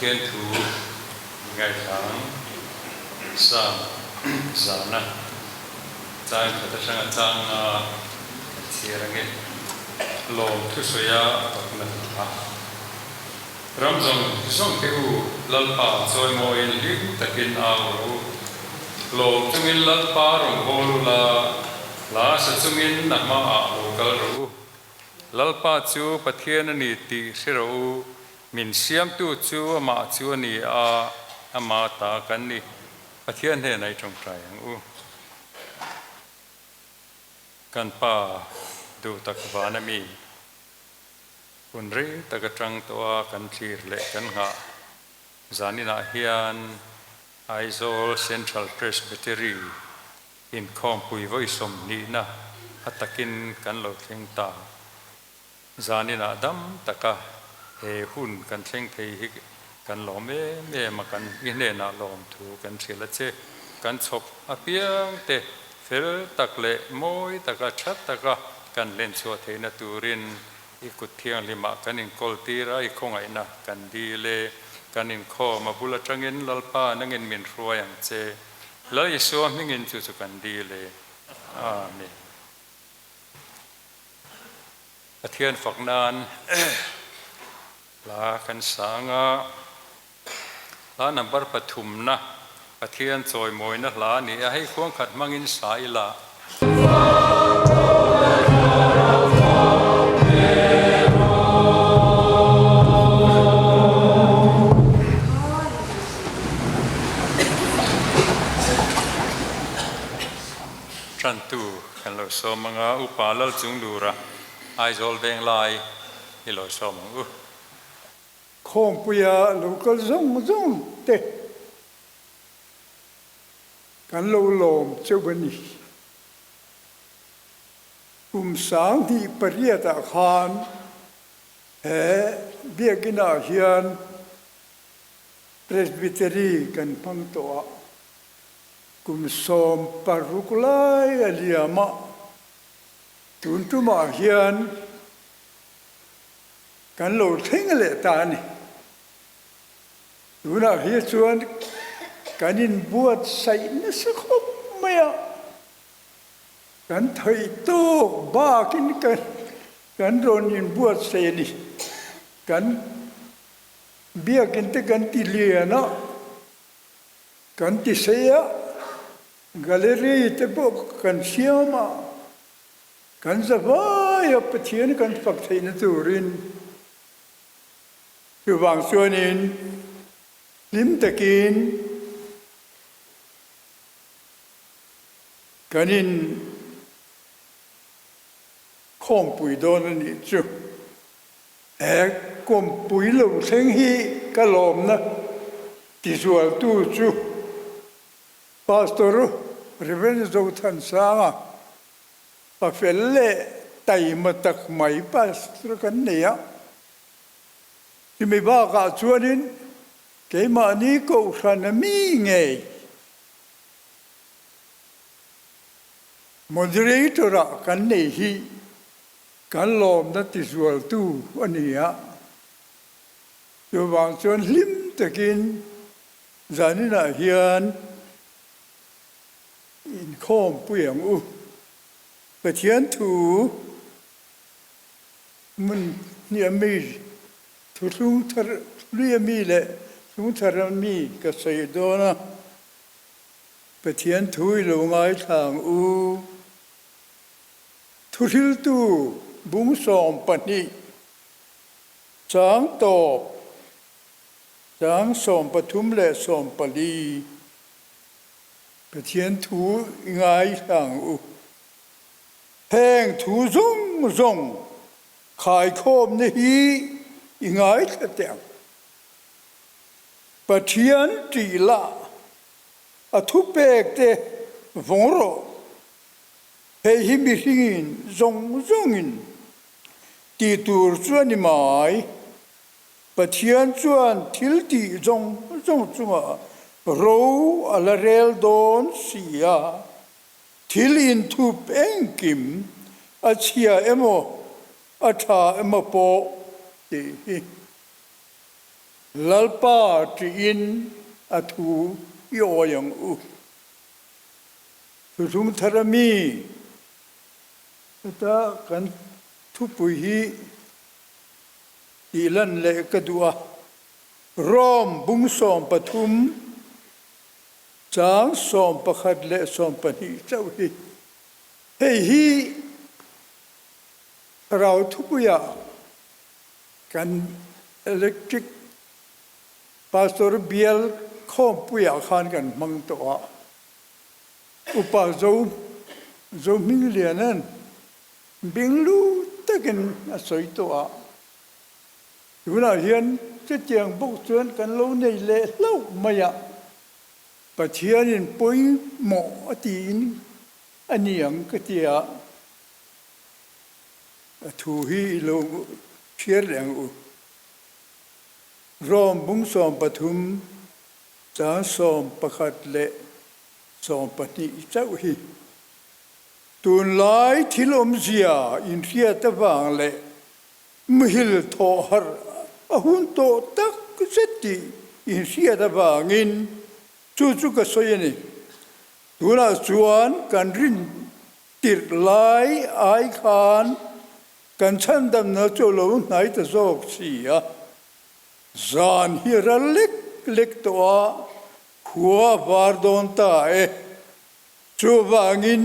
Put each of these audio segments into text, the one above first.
Pathian thu i ngaithla ang. Psalm zana chang khat atanga chang nga kan chhiar ange. Lawm thusawia fakna hla. Ram zawng zawng te u, Lalpa chawimawiin hlim takin au rawh u. Lawm chungin Lalpa rawn bawl u la, hla sa chungin a hmaah lo kal rawh u. Lalpa chu Pathian a ni tih hre rawh u, min siamtu chu amah chu a ni a, ama ta kan ni. Pathian hnenah i tawngtai ang u. Kan Pa duh tak van a mi. Hun rei tak atang tawh a kan thlir leh kan nghah zaninah hian Aizawl Central Presbytery inkhawmpui vawi sawmhnihna a takin kan lo thleng ta. Zaninah dam taka he hun kan thleng thei hi kan lawm em em a, kan i hnenah lawmthu kan hrilh a che. Kan chhawp apiang te fel tak leh mawi taka tha taka kan hlenchhuah theihna turin i kut thianghlimah kan inkawl tir a, i khawngaihna kan dil e. Kan inkhawm a bul atangin Lalpa nangin min hruai ang che. Lal Isua hmingin chu chu kan dil e. Amen. Pathian fak nan hla kan sang a. Hla number pathumna Pathian chawimawina hla a ni a, hei khuang khat hmangin sa ila. Tantu kan lo sawm ang a, Upa Lalchunglura Aizawl Venglai i lo sawm ang u. Khawmpuia lo kal zawng zawng te kan lo lawm cheuh a ni. Kum 2008 ah khan he biakinn ah hian Presbytery kan hmang tawh a, kum 16 lai a liam a, tun tumah hian Kan lo thleng leh ta a ni. Tunah hi chuan kan inbuatsaih nasa khawp mai a, kan theih tawk bakin kan rawn inbuatsaih a ni. Kan biakinn te kan ti lian a, kan ti sei a, gallery te pawh kan siam a. Kan zavaia Pathian kan fak theihna turin chuvang chuanin hlim takin kan in khawmpui dawn a nih chu. He kawmpui lo thleng hi ka lawmna tizualtu chu Pastor Rev. Zothansanga Pa fel leh taima tak mai pastor kan nei a, chumi bakah chuanin keimahni kohhran a mi ngei moderator ah kan nei hi kan lawmna tizualtu a ni a, chuvang chuan hlim takin zaninah hian Inkhawmpui ang u. Pathian thu hmun hnih a mi, thuthlung thar hlui a mi leh thlung thar a mi ka sawi dawn a. Pathian thu i lo ngaithla ang u. Thuhriltu bung 12 chang tawp chang 13 leh 14. Pathian thu i ngaithla ang u. Heng thu zawng zawng khaikhawmna hi i ngaithla teh ang. Pathian ṭih la, a thupek te vawng rawh. Hei hi mihringin zawng zawngin tih tur chu a ni mai. Pathian chuan thil tih zawng zawng chungah ro a la rel dawn si a, thil inthup engkim a chhia emaw a tha emaw pawh tih hi. Lalpa ṭihin a thu i awi ang u. Thuthlung thar a mi heta kan thupui hi tih lan leh ka duh a, Rom bung 13 chang 11 leh 12 chauh hi. Hei hi thlarau thupuiah Kan electric pastor bial khawmpuiah khan kan hmang tawh a, Upa Zo Zohmingliana'n bing lu takin a sawi tawh a, tunah hian chutiang bawk chuan kan lo nei leh hlauh mai a, Pathianin pawimawh a tiin a ni ang ka ti a. A thu hi i lo hriat leh ang u. Rom bung 13 chang 11 leh 12 chauh hi tunlai thil awmzia inhriat avang leh muhil thawh harh a hun tawh tak zet tih inhriat avangin chu chu ka sawi a ni. Tunah chuan kan rin Tirh lai ai khan kan chhandamna chu a lo hnai ta zawk si a, zan hi a ral lek lek tawh a, khua a var dawn ta e. Chuvangin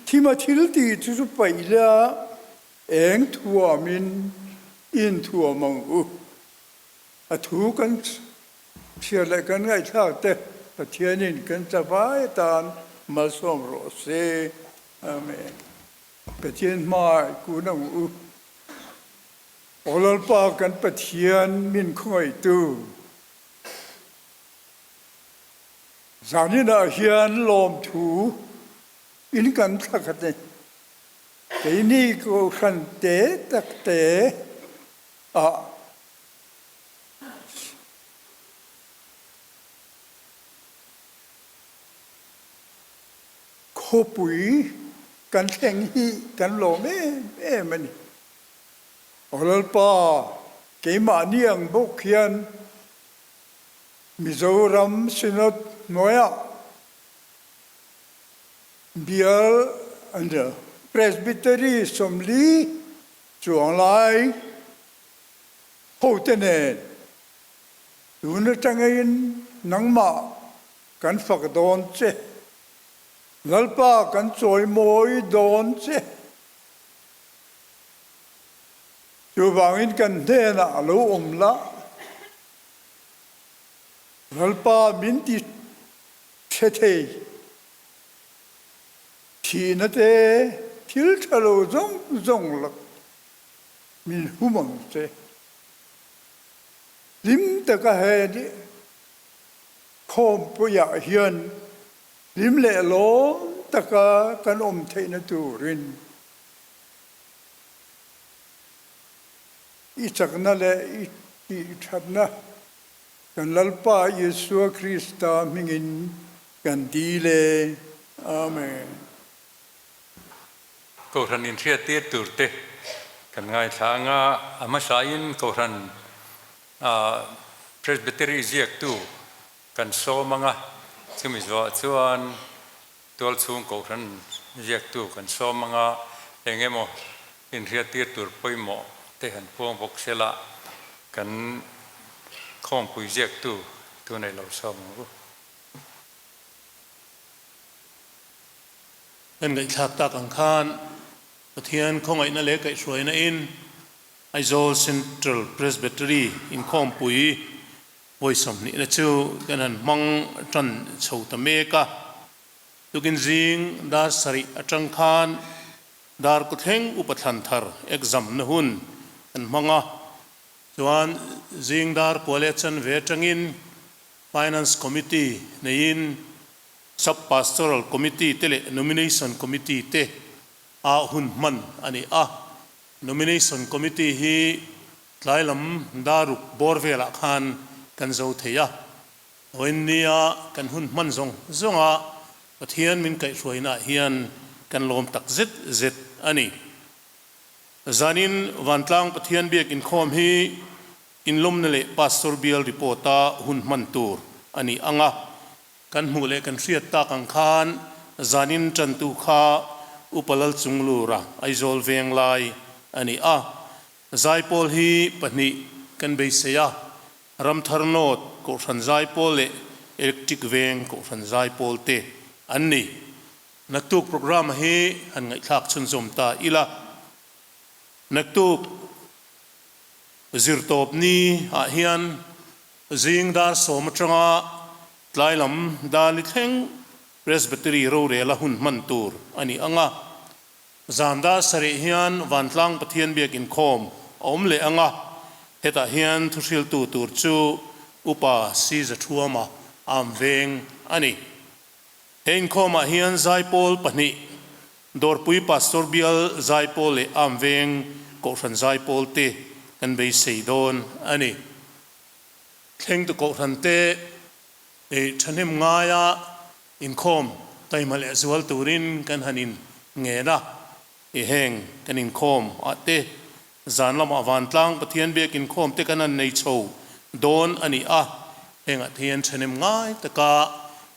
thima thil tih chu chu paih la, eng thuamin inthuam ang u. A thu kan chhiar leh kan ngaihthlak te Pathianin kan chavai atan malsawm rawh se. Amen. Pathian hmai kun ang u. Aw Lalpa kan Pathian min khawngaihtu, zaninah hian lawmthu in kan thla khat e. Keini kohhran te tak te ah Khawpui kan thleng hi kan lawm em em a ni. Aw Lalpa, keimahni ang bawk hian Mizoram Synod hnuaiah bial Presbytery 40 chuang lai Hote nen tun atangin nangmah kan fak dawn che, Lalpa kan chawimawi dawn che. Chuvangin kan hnenah a lo awm la, Lalpa min ti hre thei, thihna te thil tha lo zawng zawng lak Min hum ang che. Hlim taka he khawmpuiah hian hlim leh lawm taka kan awm theihna turin i chakna leh i tihthatna kan Lalpa Isua Krista hmingin kan dil e. Amen. Kohhran inhriattir turte kan ngaithla ang a, a hmasain Kohhran Presbytery ziaktu kan sawm ang a, chumi zuah chuan tualchhung Kohhran ziaktu kan sawm ang a, eng emaw inhriattir tur pawimawh te han puang bawk sela kan khawmpui ziaktu tunah i lo sawm ang u. Kan ngaihthlak tak ang khan Pathian khawngaihna leh kaihhruaina in Aizawl Central Presbytery inkhawmpui vawi 20 na chu kan han hmang tan chho ta mek a. Tukin zing dar 7 atang khan dar kuthleng upa thlan thar exam na hun kan hmang a. Chuan zing dar kua leh chanve atangin Finance Committee neiin Sub-Pastoral Committee te leh Nomination Committee te ah hun hman a ni a. Nomination Committee hi tlai lam daruk bawr velah khan kan zo thei a. Vawiinnia kan hun hman zawng zawnga Pathian min kaihhruainaah hian kan lawm tak zet zet a ni. Zanin Vantlang Pathian biak inkhawm hi. Inlawmna leh Pastor Bial report-a hun hman tur a ni ang a. Kan hmuh leh kan hriat tak ang khan zanin tantu kha Upa Lalchunglura Aizawl Venglai a ni a. Zaipawl hi pahnih kan beisei a, Ramthar North Kohhran Zaipawl leh Electric Veng Kohhran Zaipawl te an ni. Naktuk programme hi han ngaihthlak chhunzawm ta ila. Naktuk zirtawp ni ah hian zing dar sawm atanga tlai lam dar ni thleng Presbytery rorel a hun hman tur a ni ang a. Zan dar sarih hian Vantlang Pathian biak inkhawm a awm leh ang a, hetah hian thuhriltu tur chu Upa Siza Thuama am veng a ni. He inkhawmah hian Zaipawl pahnih, Dawrpui Pastor Bial Zaipawl leh Am Veng Kohhran Zaipawl te kan beisei dawn a ni. Thlengtu Kohhran te thahnem ngaia inkhawm taima leh zual turin kan han in ngen a, i heng kan inkhawm ah te zan lamah vantlang Pathian biak inkhawm te kan han nei chho dawn a ni a, hengah te hian thahnem ngai taka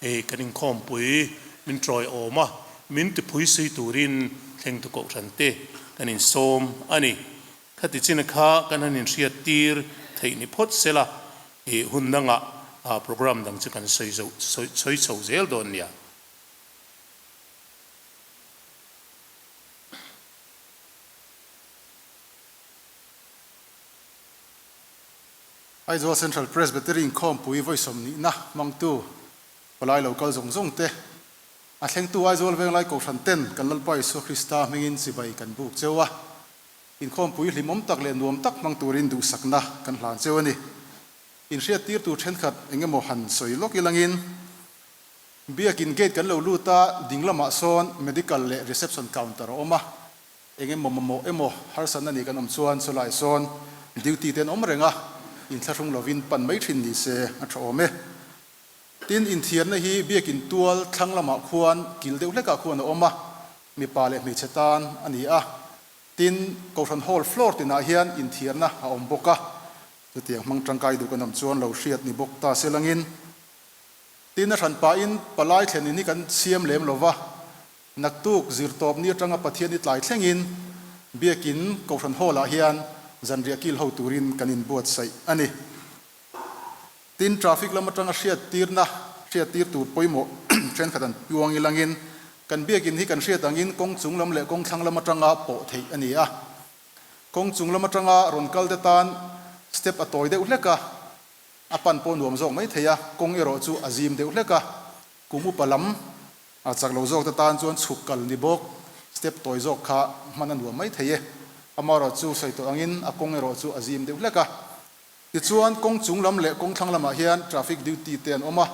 i kan inkhawmpui min tawiawm a, min tiphui sui turin thlengtu kohhran te kan insawm a ni. Khati chin kha kan han inhriat tir theih ni phawt sela i hun dangah program dang chu kan sawi zo sawi chho zel dawn nia. Aizawl Central Presbytery inkhawmpui vawi sawmnihna hmangtu palai lo kal zawng zawng te, a thlengtu Aizawl Venglai Kohhran ten kan Lalpa Isua Krista hmingin chibai kan buk cheu a. Inkhawmpui hlimawm tak leh nuam tak hmang turin duhsakna kan hlan cheu a ni. Inhriattir tur thenkhat eng emaw han sawi lawk ilangin, Biakin gate kan lo lut a, ding lamah sawn medical leh reception counter a awm a, eng emaw mamawh emaw harsatna ni kan awm chuan chulaiah sawn duty te an awm reng a, inthlahrung lovin pan mai thin ni se a tha awm e. Tin, inthiarna hi biakin tual thlang lamah khuan kil deuh hlekah khuan a awm a, mipa leh hmeichhe tan a ni a. Tin, Kohhran Hall floor tinah hian inthiarna a awm bawk a, chutiang hmang tangkai duh kan awm chuan lo hriat ni bawk ta se langin. Tin, a hran pahin palai thlen in hi kan siam lem lo va, naktuk zirtawp ni atanga Pathian i tlai thlengin Biakin Kohhran Hall-ah hian zanriah kil ho turin kan inbuatsaih a ni. Tin, traffic lam atanga hriattirna hriattir tur pawimawh thenkhat an piuang ilangin kan biakin hi kan hriat angin kawng chung lam leh kawng thlang lam atanga pawh theih a ni a. Kawng chung lam atanga rawn kal te tan step a tawi deuh hlek a, a pan pawh nuam zawk mai thei a, kawng erawh chu a zim deuh hlek a. Kum upa lam a chak lo zawk te tan chuan chhuk kal ni bawk step tawi zawk kha hman a nuam mai thei e. Amaherawhchu sawi tawh angin a kawng erawh chu a zim deuh hlek a. Tichuan, kawng chung lam leh kawng thlang lamah hian traffic duty te an awm a.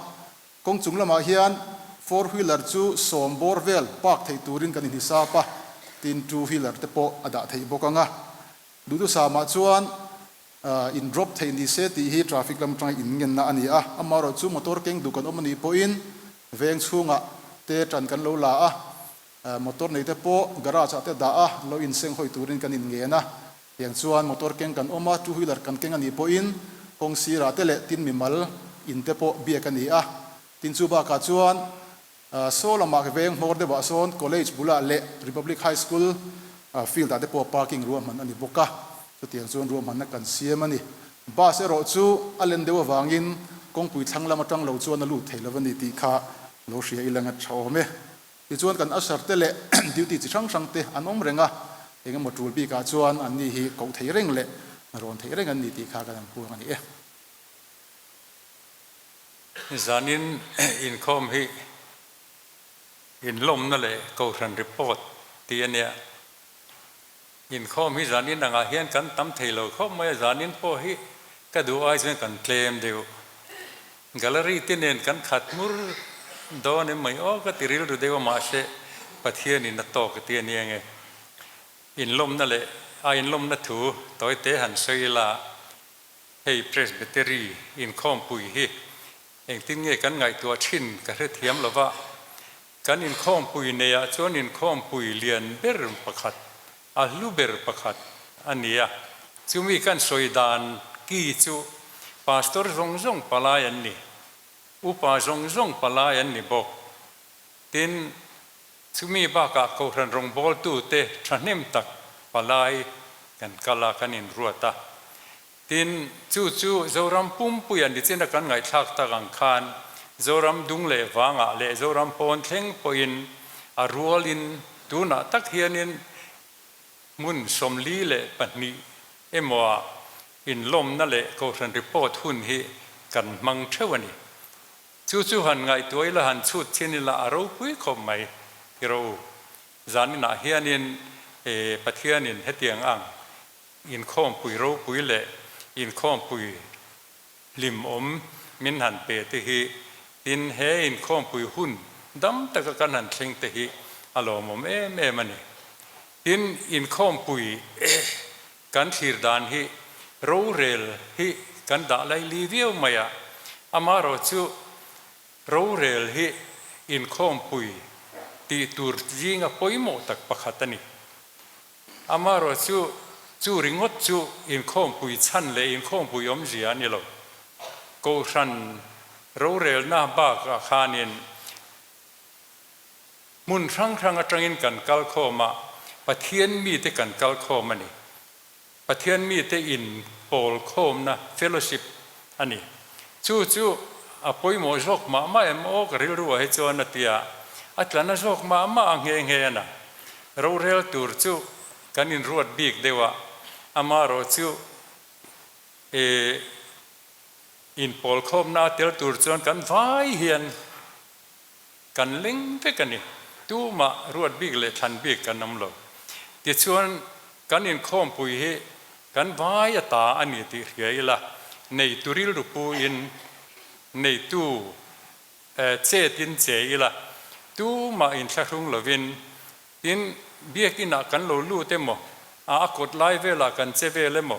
Kawng chung lamah hian four wheeler chu sawm bawr vel park theih turin kan inhisap a, tin two wheeler te pawh a dah theih bawk ang a. Duhdusamah chuan in drop theih ni se tih hi traffic lam atanga inngenna a ni a. Amaherawhchu motor keng duh kan awm a nih pawhin veng chhungah te tan kan lo la a, motor nei te pawh garage ah te dah a, lo insenghawi turin kan inngen a. Tiang chuan motor keng kan awm a, two wheeler kan keng a nih pawhin kawng sirah te leh tin mimal in te pawh biak a ni a. Tin chu bakah chuan saw lamah veng hmawr deuhah sawn college bulah leh Republic High School field ah te pawh parking ruahman a ni bawk a, chutiang chuan ruahmanna kan siam a ni. Bus erawh chu a len deuh avangin kawngpui thlang lam atang lo chuan a lut thei lo a ni tih kha lo hria ila ngat tha awm e. Tichuan kan usher te leh duty chi hrang hrang te an awm reng a, eng emaw tul bikah chuan an ni hi koh thei reng leh rawn theih reng an ni tih kha kan an puang a ni e. Zanin inkhawm hi inlawmna leh kohhran report tih a nia. Inkhawm hi zanin angah hian kan tam thei lo khawp mai a, zanin pawh hi ka duh ai chuan kan tlem deuh. Gallery te nen kan khat hmur dawn em mai aw ka ti rilru deuh a mahse Pathianin a tawk ti a nia nge. Inlawmna leh a inlawmna thu tawite han sawi ila hei Presbytery inkhawmpui hi engtin nge kan ngaihtuah thin ka hrethiam lova Kan inkhawmpui neiah chuan inkhawmpui lian ber pakhat, a hlu ber pakhat a ni a. Chumi kan sawi dan Ki chu Pastor zawng zawng palai an ni. Upa zawng zawng palai an ni bawk. Tin, chumi bakah Kohhran rawngbawltute thahnem tak palai kan kal a, kan inruat a. Tin, chu chu Zoram pumpuia nichina kan ngaihthlak tak ang khan Zoram dung leh vangah leh Zoram pawn thleng pawhin a rualin tunah tak hianin hmun 42 emaw ah inlawmna leh Kohhran report hun hi kan hmang theuh a ni. Chu chu han ngaihtuah ila han chhut chin ila a ropui khawp mai ti rawh u. Zaninah hianin Pathianin hetiang ang Inkhawmpui ropui leh inkhawmpui hlimawm min han pe te hi, tin he inkhawmpui hun dam taka kan han thleng te hi a lawmawm em em a ni. Tin, inkhawmpui kan thlir dan hi rorel hi kan dah laili viau mai a, amaherawhchu rorel hi inkhawmpui tih tur zinga pawimawh tak pakhat a ni. Amaherawh chu, chu ringawt chu inkhawmpui chhan leh inkhawmpui awmzia a ni lo. Kohhran rorelna bakah khanin hmun hrang hrang atangin kan kal khawm a, Pathian mite kan kal khawm a ni. Pathian mite inpawl khawmna, fellowship, a ni. Chu chu a pawimawh zawk mah mah em aw ka rilru ah hi chuan a ti a, a tlana zawk mah mah a nghe nghe a na. Rorel tur chu kan inruat bik deuh a, amaherawh chu e inpawl khawmna a tel tur chuan kan vai hian kan leng vek a ni. Tumah ruat bik leh thlan bik kan awm lo. Tichuan kan inkhawmpui hi kan vai a ta a ni tih hria ila, neitu rilru puin neitu Chetin che ila, tumah inthlahrung lovin, tin, biakinah kan lo lut emaw, a a kawt lai velah kan che vel emaw,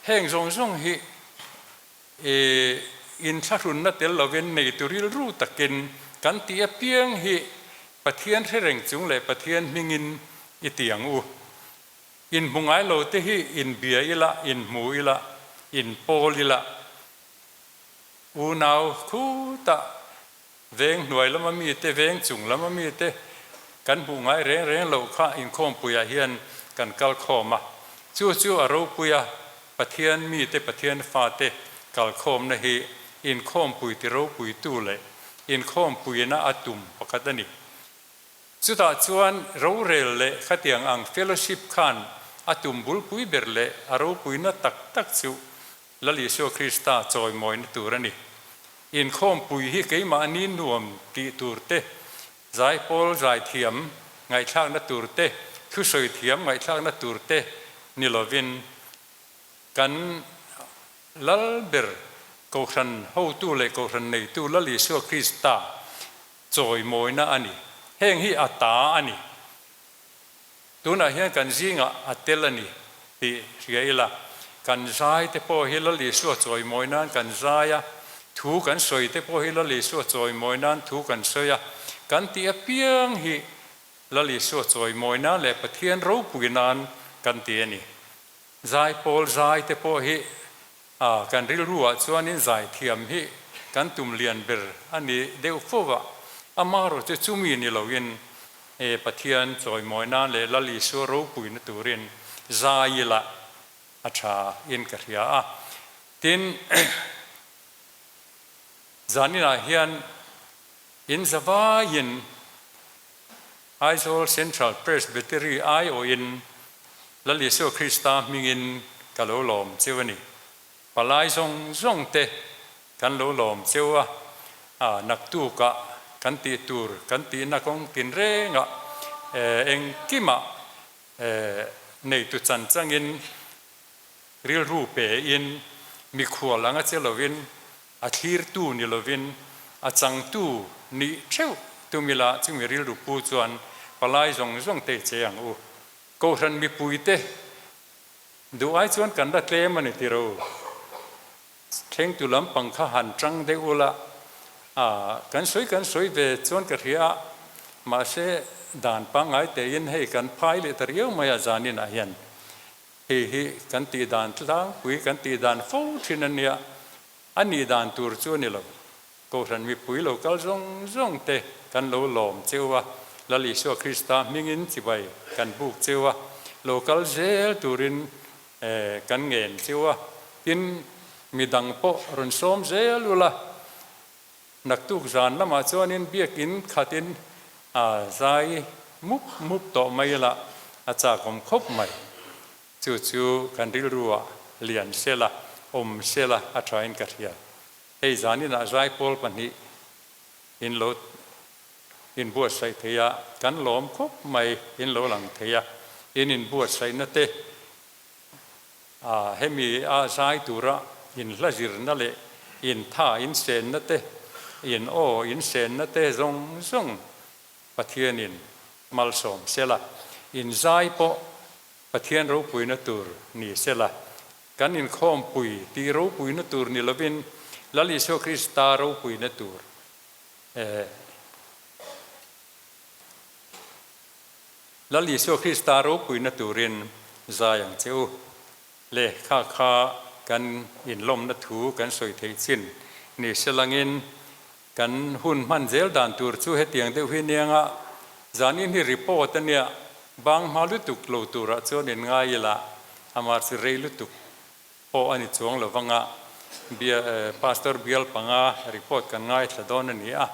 heng zawng zawng hi i inthlahrunna tel lovin neitu rilru takin kan tih apiang hi Pathian hre reng chung leh Pathian hmingin i ti ang u. Inhmu ngai lo te hi inbia ila, inhmu ila, inpawl ila. Unau khutah veng hnuai lama mite, veng chung lama mite kan hmuh ngai reng reng loh kha inkhawmpuiah hian kan kal khawm a. Chu chu a ropui a, Pathian mite, Pathian fate kal khawmna hi inkhawmpui ti ropuitu leh inkhawmpuina a tum pakhat a ni. Chutah chuan rorel leh khatiang ang fellowship khan a tum bulpui ber leh a ropuina tak tak chu Lal Isua Krista chawimawina tur a ni. Inkhawmpui hi keimahni nuam tih tur te, zaipawl zaithiam ngaihthlakna tur te, thusawi thiam ngaihthlakna tur te ni lovin kan Lal ber Kohhran hotu leh Kohhran neitu Lal Isua Krista chawimawina a ni. Heng hi a ta a ni. Tunah hian kan zingah a tel a ni tih hria ila, kan zai te pawh hi Lal Isua chawimawi nan kan zai a, thu kan sawi te pawh hi Lal Isua chawimawi nan thu kan sawi a, kan tih apiang hi Lal Isua chawimawi nan leh Pathian ropui nan kan ti a ni. Zai pawl zai te pawh hi a kan rilru ah chuanin zai thiam hi kan tum lian ber a ni deuh fo va, amaherawh chu chumi ni loin e Pathian chawimawi nan leh Lal Isua ropuina turin zai ila a tha in ka hria a. Tin, zaninah hian in zavaiin Aizawl Central Presbytery aiawhin Lal Isua Krista hmingin ka lo lawm cheu a ni. Palai zawng zawng te kan lo lawm cheu a, a naktukah kan tih tur kan tihna kawng tinrengah engkimah neitu chan changin rilru pein mikhual anga che lovin A thlirtu ni lovin a changtu nih theuh tumila chumi rilru pu chuan palai zawng zawng te che ang u. Kohhran mipuite duh ai chuan kan la tlem a ni tiro. Thlengtu lampang kha han tang deuh ula, a kan sawi kan sawi ve chuan ka hria a, mahse dan pangngai tein hei kan phai leh ta riau mai a zaninah hian. Hei hi kan tih dan tlangpui, kan tih dan fo thin a nia. A nih dan tur chu a ni lo. Kohhran mipui lo kal zawng zawng te kan lo lawm cheu a, Lal Isua Krista hmingin chibai kan buk cheu a, lo kal zel turin kan ngen cheu a, tin midang pawh rawn sawm zel ula, naktuk zan lamah chuanin biakin khatin a zai mup mup tawh mai la, a chakawm khawp mai. Chu chu kan rilruah lian sela, awm sela a thain ka hria. Hei zaninah zaipawl pahnih in lo inbuatsaih thei a, kan lawm khawp mai in lo lang thei a, in inbuatsaihna te ah hemi a zai tura in hla zirna leh in tha in senna te, in aw in senna te zawng zawng Pathianin malsawm sela, in zai pawh Pathian ropuina tur ni sela, kan inkhawmpui tih ropuina tur ni lovin Lal Isua Krista ropuina tur eh Lal Isua Krista ropuina turin zai ang che u. Le kha kha kan inlawmna thu kan sawi theih chin ni selangin kan hun hman zel dan tur chu hetiang deuh hi nianga zanin hi report a nia, bang hma lutuk lo turah chuan in ngai ila amah chu rei lutuk pawh a ni chuang lo vanga Pastor bial panga report kan ngaithla dawn a ni a,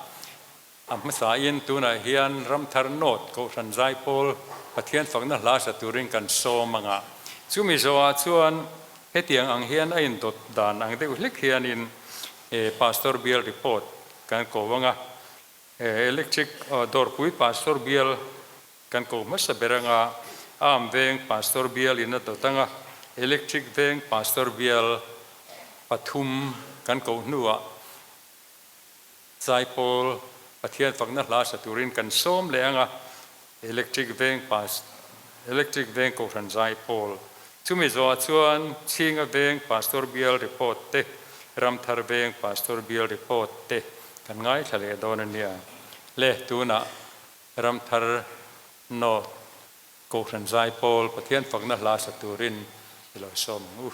a hmasain tunah hian Ramthar North Kohhran Zaipawl Pathian fakna hla sa turin kan sawm anga chumi zawhah chuan hetiang ang hian a indawt dan ang deuh hlek hianin Pastor bial report kan ko anga Electric dawrpui Pastor bial kan ko hmasa ber anga Arm veng Pastor bial in a dawt anga Electric veng Pastor bial pathum kan koh hnuah Zaipawl Pathian fakna hla sa turin kan sawm leh anga Electric veng Electric veng Kohhran Zaipawl Chumi zawhah chuan Chhinga veng Pastor bial report te, Ramthar veng Pastor bial report te kan ngaithla leh dawn a nia. Le tunah Ramthar North Kohhran Zaipawl Pathian fakna hla sa turin i lo sawm ang u.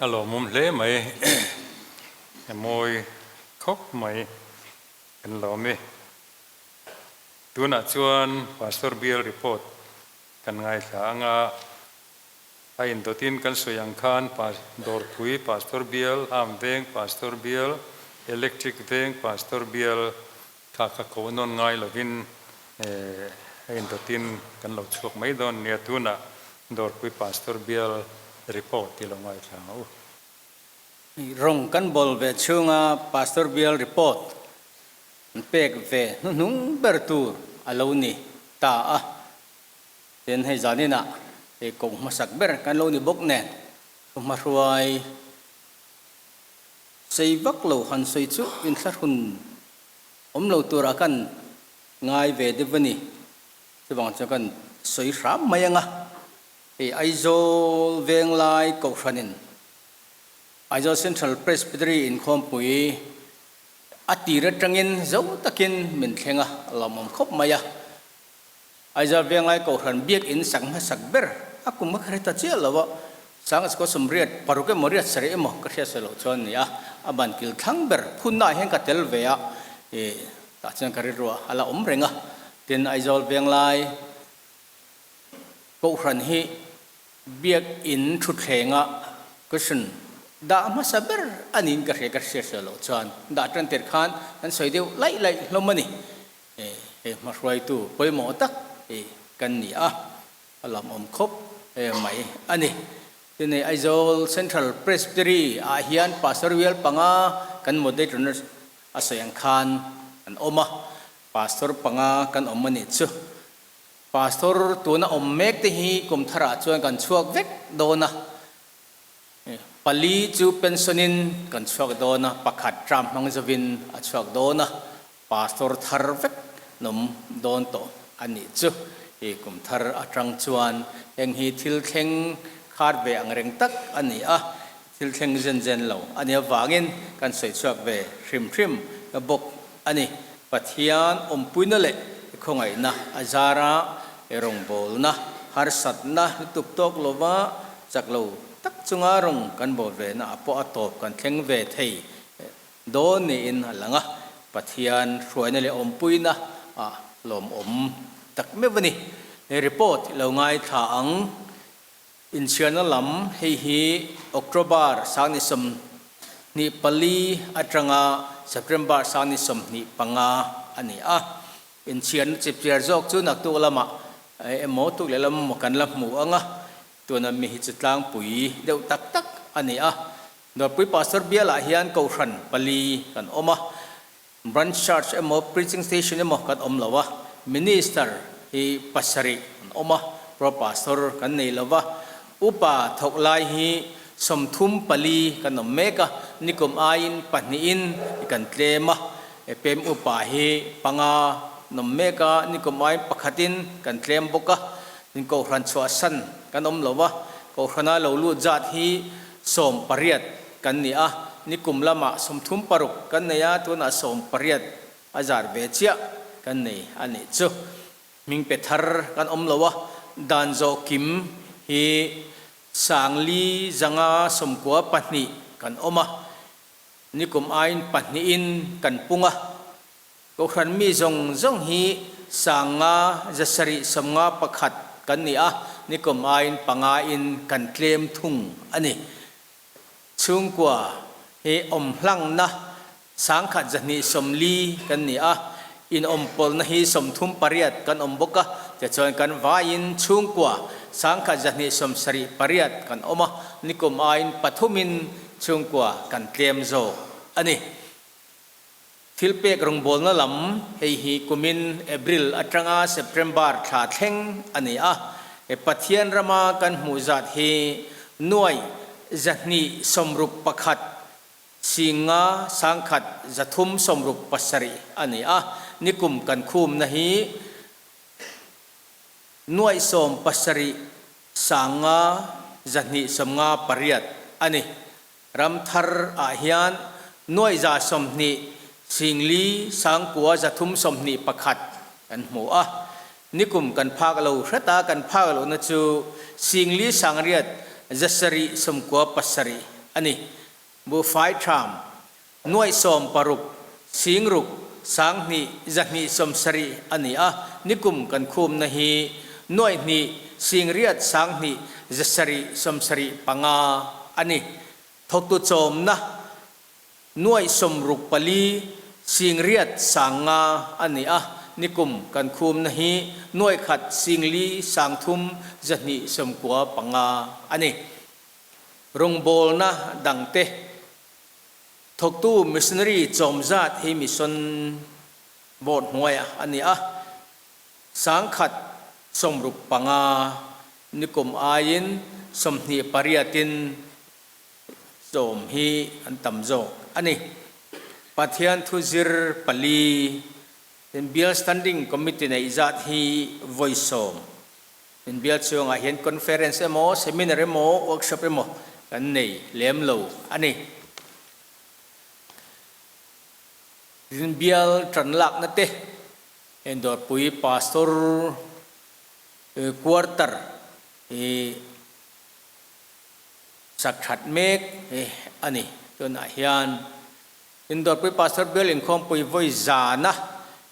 A lawmawm hle mai, a mawi khawp mai kan lawm e. Tunah chuan Pastor Bial report kan ngaithla ang a, a indawtin kan sawi ang khan Dawrpui Pastor Bial, Arm Veng Pastor Bial, Electric Veng Pastor Bial kha ka koh nawn ngai lovin a indawtin kan lo chhuak mai dawn nia. Tunah Dawrpui Pastor Bial report i lo ngaithla ang u. Rawng kan bawl ve chhunga Pastor Bial report an pek ve hnuhnung ber tur a lo ni ta a. Tin, hei zaninah hei koh hmasak ber kan lo ni bawk nen thu hmahruai sei vak lo han sawi chu inthlahrun awm lo turah kan ngai ve deuh a ni. Chuvang chuan kan sawi hram mai ang a, hei Aizawl Venglai Kohhranin Aizawl Central Presbytery inkhawmpui a tir atangin zo takin min thleng a, a lawmawm khawp mai a. Aizawl Venglai Kohhran biakinn sak hmasak ber a kum ka hre ta chiah lo a, Sanga Squad 86 emaw riat sarih emaw ka hriat sawi loh chuan a ni a, a ban kil thlang ber phunnaah hian ka tel ve a, ih tah chuan ka rilruah a la awm reng a, tin Aizawl Venglai Kohhran hi biakinn thutthlengah cushion dah hmasa ber a niin ka hria ka hriat sawi loh chuan dah tan tir khan kan sawi deuh laih laih hlawm a ni. He hmahruaitu pawimawh tak hi kan ni a, a lamawm khawp mai a ni. Tin hei Aizawl Central Presbytery ah hian Pastor Wial panga kan moderator a sawi ang khan an awm a, Pastor panga kan awm a nih chu. Pastor tuna awm mek te hi kum tharah chuan kan chhuak vek dawn a, Pali chu pension in kan chhuak dawn a, pakhat term hmang zovin a chhuak dawn a, Pastor thar vek nawm dawn tawh a nih chu. I kum thar atang chuan heng hi thil thleng khat ve ang reng tak a ni a, thil thleng zen zen lo a nih avangin kan sawi chhuak ve hrim hrim bawk a ni. Pathian awmpuina leh khawngaihna a zar a, rawngbawlna harsatna lutuk tawk lova chak lo tak chunga rawng kan bawl ve na ah pawh a tawp kan thleng ve thei dawn niin a lang a, Pathian hruaina leh awmpuina ah lawmawm tak meuh a ni. He report lo ngaithla ang. Inchhiarna lam hei hi October 24 atanga September 25 a ni a. Inchhiarna chipchiar zawk chu naktuk lamah emaw tuk leh lam emaw kan la hmu ang a, tuna mi hi chu tlangpui deuh tak tak a ni a. Dawrpui Pastor bialah hian Kohhran pali kan awm a, Branch Church emaw Preaching Station emaw kan awm lo a, Minister hi pasarih an awm a, Pro Pastor kan nei lo va, Upa thawk lai hi 34 kan awm mek a, nikum aiin pahnihin kan tlem a, pem upa hi panga an awm mek a, nikum aiin pakhatin kan tlem bawk a, Kohhran chhuahsan kan awm lo va, Kohhrana lo lut zat hi 18 kan ni a, nikum lamah 36 kan nei a, tunah 18 a zar ve chiah kan nei a nih chu. Hming pe thar kan awm lo a, dan zawh kim hi 492 kan awm a, nikum aiin pahnihin kan pung a. Kohhran mi zawng zawng hi 5,791 kan ni a, nikum aiin panga in kan tlem thung a ni. Chhungkua hi awm hlangna 1,240 kan ni a, inawmpawlna hi 38 kan awm bawk a, tichuan kan vaiin chhungkua 1,278 kan awm a, nikum aiin pathumin chhungkua kan tlem zawk a ni. Thilpek rawngbawlna lam hei hi kumin April atanga September thla thleng a ni a, Pathian rama kan hmuh zat hi nuai 261 singa 1,367 a ni a, nikum kan khumna hi nuai 17 sanga 298 a ni. Ram thar ah hian nuai 120 singli 9,321 kan hmu a. Nikum kan phak lo hret a, kan phak lohna chu singli 8,797 a a ni. Buhfai ṭham, nuaih 60, 6000, 2,270 a ni a, nikum kan khumna hi 2,000 8,000 1,775 a ni. Thawktu chawmna nuaih 64, 8,500 a ni a, nikum kan khumna hi 1,000 4,000 3,295 a ni. Rawngbawlna dangte thawktu missionary chawm zat hi mission board hnuaiah a ni a, 165 nikum aiin 28 in chawm hi an tam zawk a ni. Pathian thu zir pali in Bial Standing Committee neih zat hi vawi sawm Inbial chhungah hian conference emaw, seminar emaw, workshop emaw kan nei lem lo a ni. Inbial tan lakna te, heng dawrpui pastor quarter hi sak that mek a ni. Tunah hian Indawrpui Pastor Bial Inkhawmpui vawi zana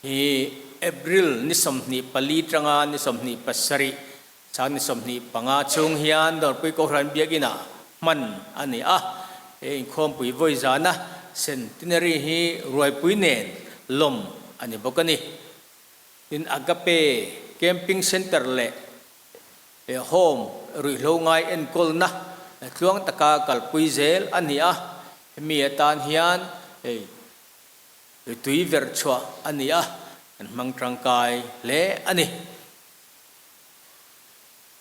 hi April ni 24 tanga ni 27 sang ni 25 chhung hian Dawrpui Kohhran Biakinah hman a ni a. He inkhawmpui vawi zana Centenary hi ruaipui nen lawm a ni bawk a ni. Tin, Agape Camping Centre leh Home ruihhlo ngai enkawlna tluang taka kalpui zel a ni a, hemi atan hian hei tui verh chhuah a ni a, an hmang tangkai hle a ni.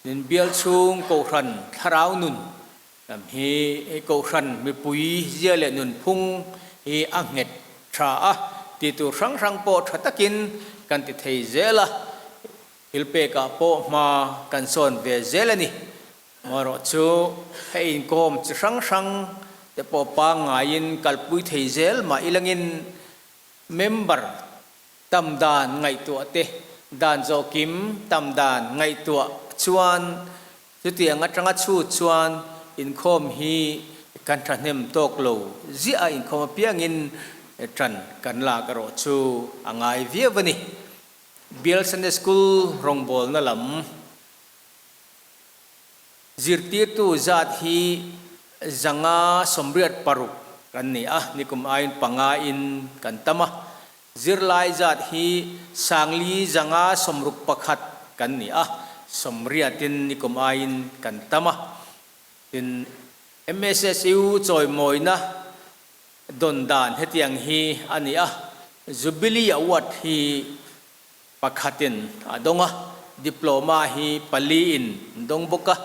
Tin, bial chhung Kohhran thlarau nun lam hi hei Kohhran mipui zia leh nunphung hi a nghet tha a, ti tur hrang hrang pawh tha takin kan ti thei zel a. Thil pekah pawh hma kan sawn ve zel a ni. Amaherawh chu hei inkawm chi hrang hrang te pawh pangngaiin kalpui thei zel mah ilangin member tam dan ngaihtuah te, dan zawhkim tam dan ngaihtuah chuan chutiang atanga chhut chuan inkhawm hi kan thahnem tawk lo ziah a, inkhawm apiangin tan kan lak erawh chu a ngai viau a ni. Bial Sunday School rawngbawlna lam zirtirtu zat hi 186 kan ni a, nikum aiin panga in kan tam a. Zirlai zat hi 4,561 kan ni a, 80 in nikum aiin kan tam a. Tin, MSSU chawimawina Dawn dan hetiang hi a ni a, Jubilee Award hi pakhatin a dawng a, Diploma hi paliin an dawng bawk a,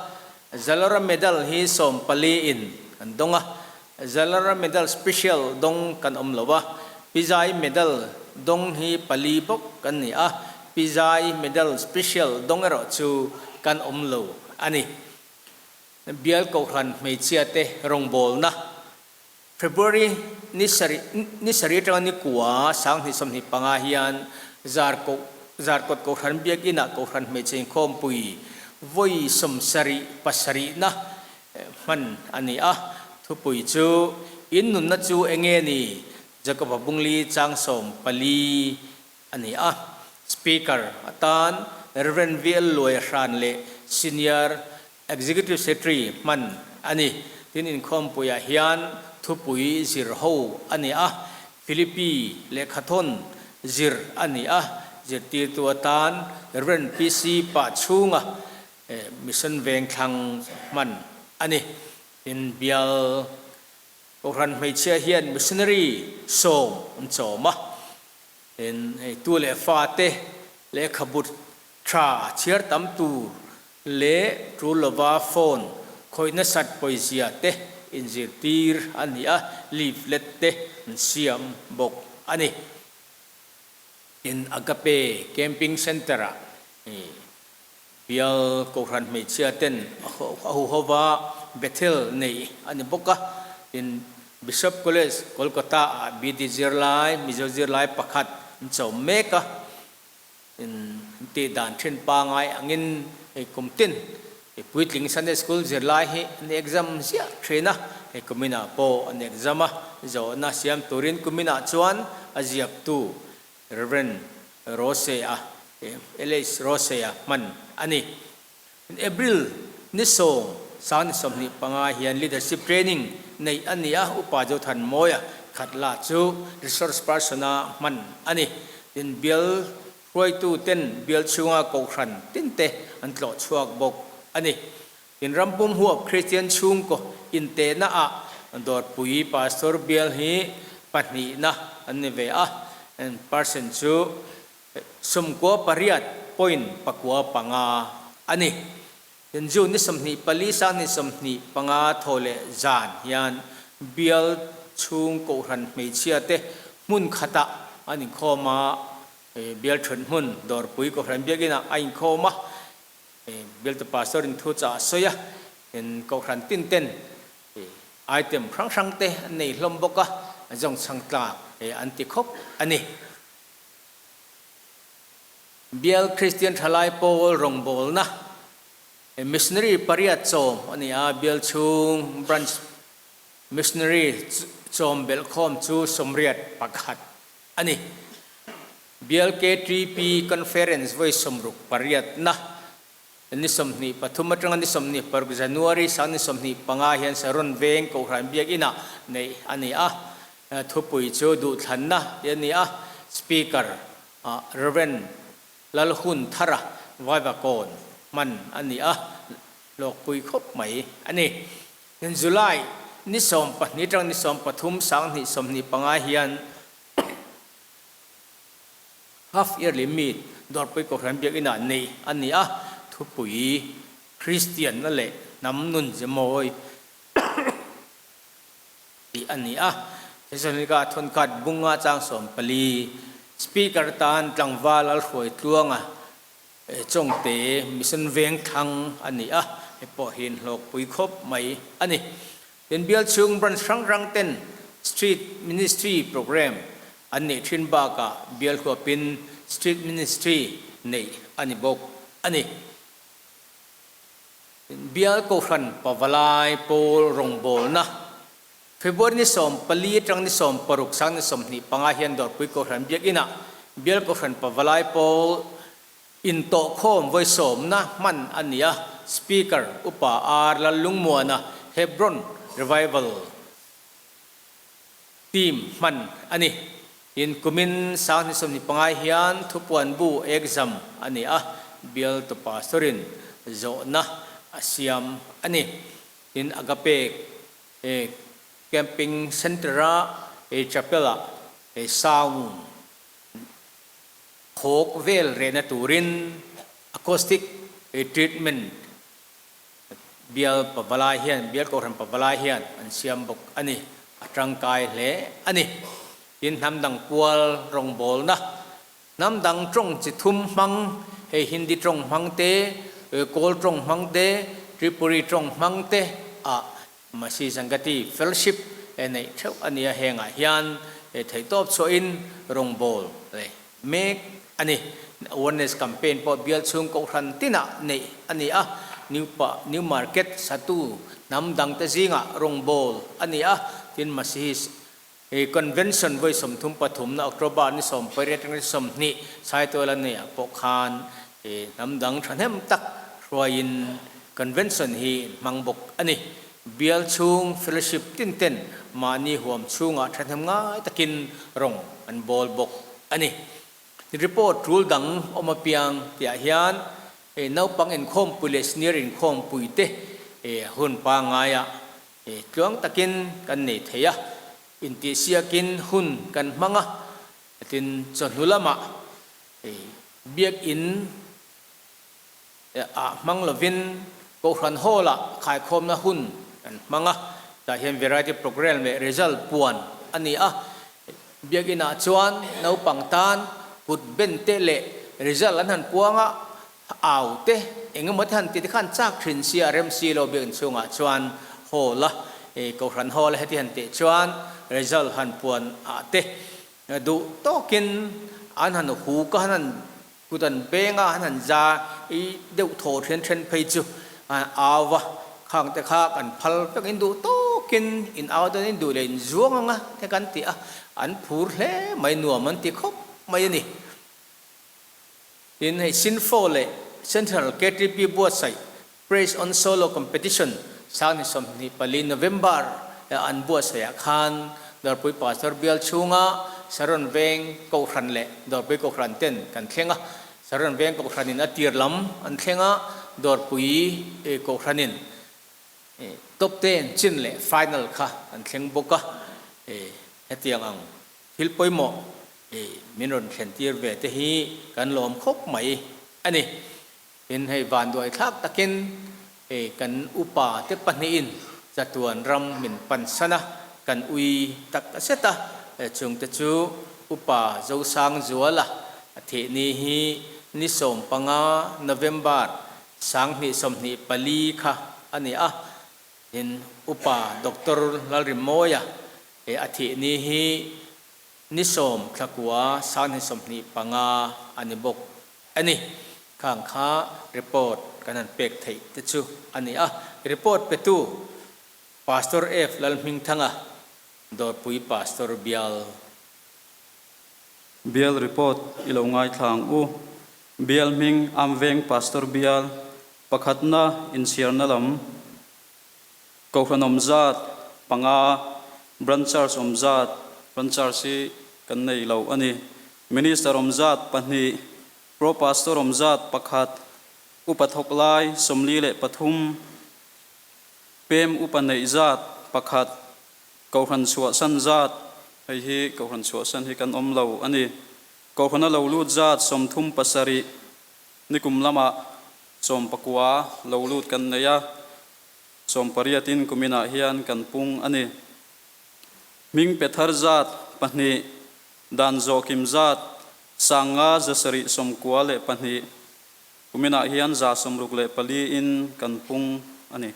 Jalora Medal hi sawmpaliin an dawng a, Jalora Medal Special dawng kan awm lo a, Pizai Medal dawng hi pali bawk kan ni a, Pizai Medal Special dawng erawh chu kan awm lo a ni. Bial Kohhran hmeichhiate rawngbawlna February ni sarih ni sarih atanga ni kua 2025 hian Zarkawt Zarkawt Kohhran Biakinah Kohhran Hmeichhe Inkhawmpui vawi 77 na hman a ni a. Thupui chu In nunna chu enge ni? Jakoba Bungli chang 14 a ni a. Speaker atan Rev. VL Luai Hran leh Senior Executive Secretary hman a ni. Tin, inkhawmpuiah hian thupui zir ho a ni a, Philippi lehkhathawn zir a ni a, zirtirtu atan Rev. PC Pahchhunga Mission Vengthlang hman a ni. Tin, bial Kohhran hmeichhia hian missionary 10 an chawm a, tin, hei tu leh fate lehkhabu tha chhiar tam tur leh tul lova phone khawih nasat pawizia te inzirtir a ni a, leaflet te an siam bawk a ni. Tin, Agape Camping Centre-ah bial Kohhran hmeichhia ten a huhova Bethel neih a ni bawk a. Tin, Bishop College, Kolkata-ah BD zirlai, Mizo zirlai pakhat an chawm mek a. In tih dan thin pangai angin hei kum tin. Puitling Sunday School zirlai hi an exam ziah thin a, hei kuminah pawh an exam a, zawhna siam turin kuminah chuan a ziaktu Rev. Rosea, LH Rosea hman a ni. April ni sawm, sang ni 25 hian Leadership Training neih a ni a, Upa Zothanmawia Khatla chu Resource Person-a hman a ni. Tin, bial Hruaitu ten bial chhunga kohhran tin te an tlawh chhuak bawk a ni. Tin rampum huap Kristian chhungkaw intehna ah Dawrpui Pastor bial hi pahnihna an ni ve a, percent chu 98 point 9 5 a ni. Tin June ni 24 sang ni 25 thaw leh zan hian bial chhung kohhran hmeichhia te hmun khatah an inkhawm a, bial thut hmun Dawrpui Kohhran Biakinah a inkhawm a, bialtu pastor in thu chah a sawi a, tin kohhran tin ten item hrang hrang te an nei hlawm bawk a, zawngchhang tlak an ti khawp a ni. Bial Kristian Thalai Pawl rawngbawlna Missionary pariat chawm a ni a, bial chhung Branch Missionary chawm belhkhawm chu 81 a ni. Bial KTP Conference vawi 68na ni 23 atanga ni 26 January sang ni 25 hian Saron Veng Kohhran Biakinah neih a ni a, thupui chu duhthlanna tih a ni a, Speaker Ah Rev. Lalhun Thara Vaivakawn hman a ni a, hlawkpui khawp mai a ni. Tin July ni 12 tang ni 13 2025 hian Half Yearly Meet Dawrpui Kohhran Biakinah neih a ni a, thupui Kristianna leh hnam nun ze mawi tih a ni a. Thesalonika thawnkhat bunga chang 14 Speaker tan tlangval al hruai tluanga Chawngte Mission Veng thlang a ni a, hei pawh hi inhlawkpui khawp mai a ni. Tin bial chhung branch hrang hrang ten Street Ministry Programme an neih thin bakah bial huapin Street Ministry neih a ni bawk a ni. Bial Kohhran Pavalai Pawl rawngbawlna February ni 14 atang ni 16 sang ni 25 hian Dawrpui Kohhran Biakinah Bial Kohhran Pavalai Pawl intawhkhawm vawi sawmna hman a ni a, Speaker Upa R Lallungmuana Hebron Revival Team hman a ni. Tin, kumin sang ni 25 hian thupuan bu exam a ni a, bialtu pastorin zawhna a siam a ni. Tin, Agape Camping Centre-a chapel-ah sound khawk vel rehna turin acoustic treatment Bial Pavalai hian, Bial Kohhran Pavalai hian an siam bawk a ni. A tangkai hle a ni. Tin, hnam dang pual rawngbawlna, hnam dang tawng chi thum hmang, hei Hindi tawng hmang te, Kawl tawng hmang te, Tripuri tawng hmang te ah Masi Sangati Fellowship neih theuh a nia hengah hian theihtawp chhuahin rawngbâwl mek a ni. Awareness campaign pawh bial chhung kohhran tinah neih a ni a, New Pa New Market satu hnam dangte zingah rawngbâwl a ni a, tin Masihi Convention vawi 33 na October ni 18 atanga ni 20 Saitual a neihah pawh khan hnam dang thahnem tak hruaiin Convention hi hmang bawk a ni. Bial chhung fellowship tin ten mahni huam chhungah thahnem ngai takin rawng an bawl bawk a ni. Report tul dang awm apiang tihah hian naupang inkhawmpui leh senior inkhawmpui te hun pangaiah Tluang takin kan nei thei a, intihsiakin hun kan hmang a, tin chawhnu lamah biakinn ah hmang lovin Kohhran Hall ah khaikhawmna hun kan hmang a, tah hian variety programme leh result puan a ni a, biakinn ah chuan naupang tan kut ben te leh result an han puang a, Au te, eng emaw te han ti te khan chak thin sia rem si lo biakinn chhungah chuan hall a, Kohhran hall a heti han tih chuan result han puan ah te duh tawkin an han huk a, han han kut an beng a, han han za i deuh thaw then then phei chu. An au va, khang te kha kan phal vek in duh tawkin in au dawn in duh leh in zuang anga te kan ti a, an phur hle mai nuam an ti khawp mai a ni. Tin, hei Sinfo leh Central KTP buatsaih Praise on Solo Competition Sangni 24 November ah an buatsaih ah khan Dawrpui Pastor bial chhunga Saron Veng Kohhran leh Dawrpui Kohhran ten kan thleng a, Saron Veng Kohhranin a tir lam an thleng a, Dawrpui Kohhranin top ten chin leh final kha an thleng bawk a, hetiang ang thil pawimawh min rawn thlen tir ve te hi kan lawm khawp mai a ni. Tin, hei vanduai thlak takin kan upa te pahnihin chatuan ram min pansan a, kan ui tak zet a, chungte chu Upa Zosangzuala a thih ni hi ni 15 November 2024 kha a ni a, tin, Upa Doctor Lalrimawia a thih ni hi ni 10 thla kua 2025 a ni bawk a ni. Khang kha report kan han pek theih te chu a ni a. Report petu Pastor F Lalhmingthanga, Dawrpui Pastor Bial. Bial report i lo ngaithla ang u. Bial hming Amveng Pastor Bial, pakhatna inchhiarna lam, Kohhran awm zat panga, Branch Charge awm zat, Branch Charge hi kan nei lo a ni. Minister awm zat pahnih, Pro Pastor awm zat pakhat, Upa thawk lai 43, Pem Upa neih zat pakhat, Kohhran chhuahsan zat, hei hi Kohhran chhuahsan hi kan awm lo a ni. Kohhrana lo lut zat 37, nikum lamah 19 lo lut kan nei a, 18 in kuminah hian kan pung a ni. Hming pe thar zat pahnih, dan zawhkim zat 592, kuminah hian 164 in kan pung a ni.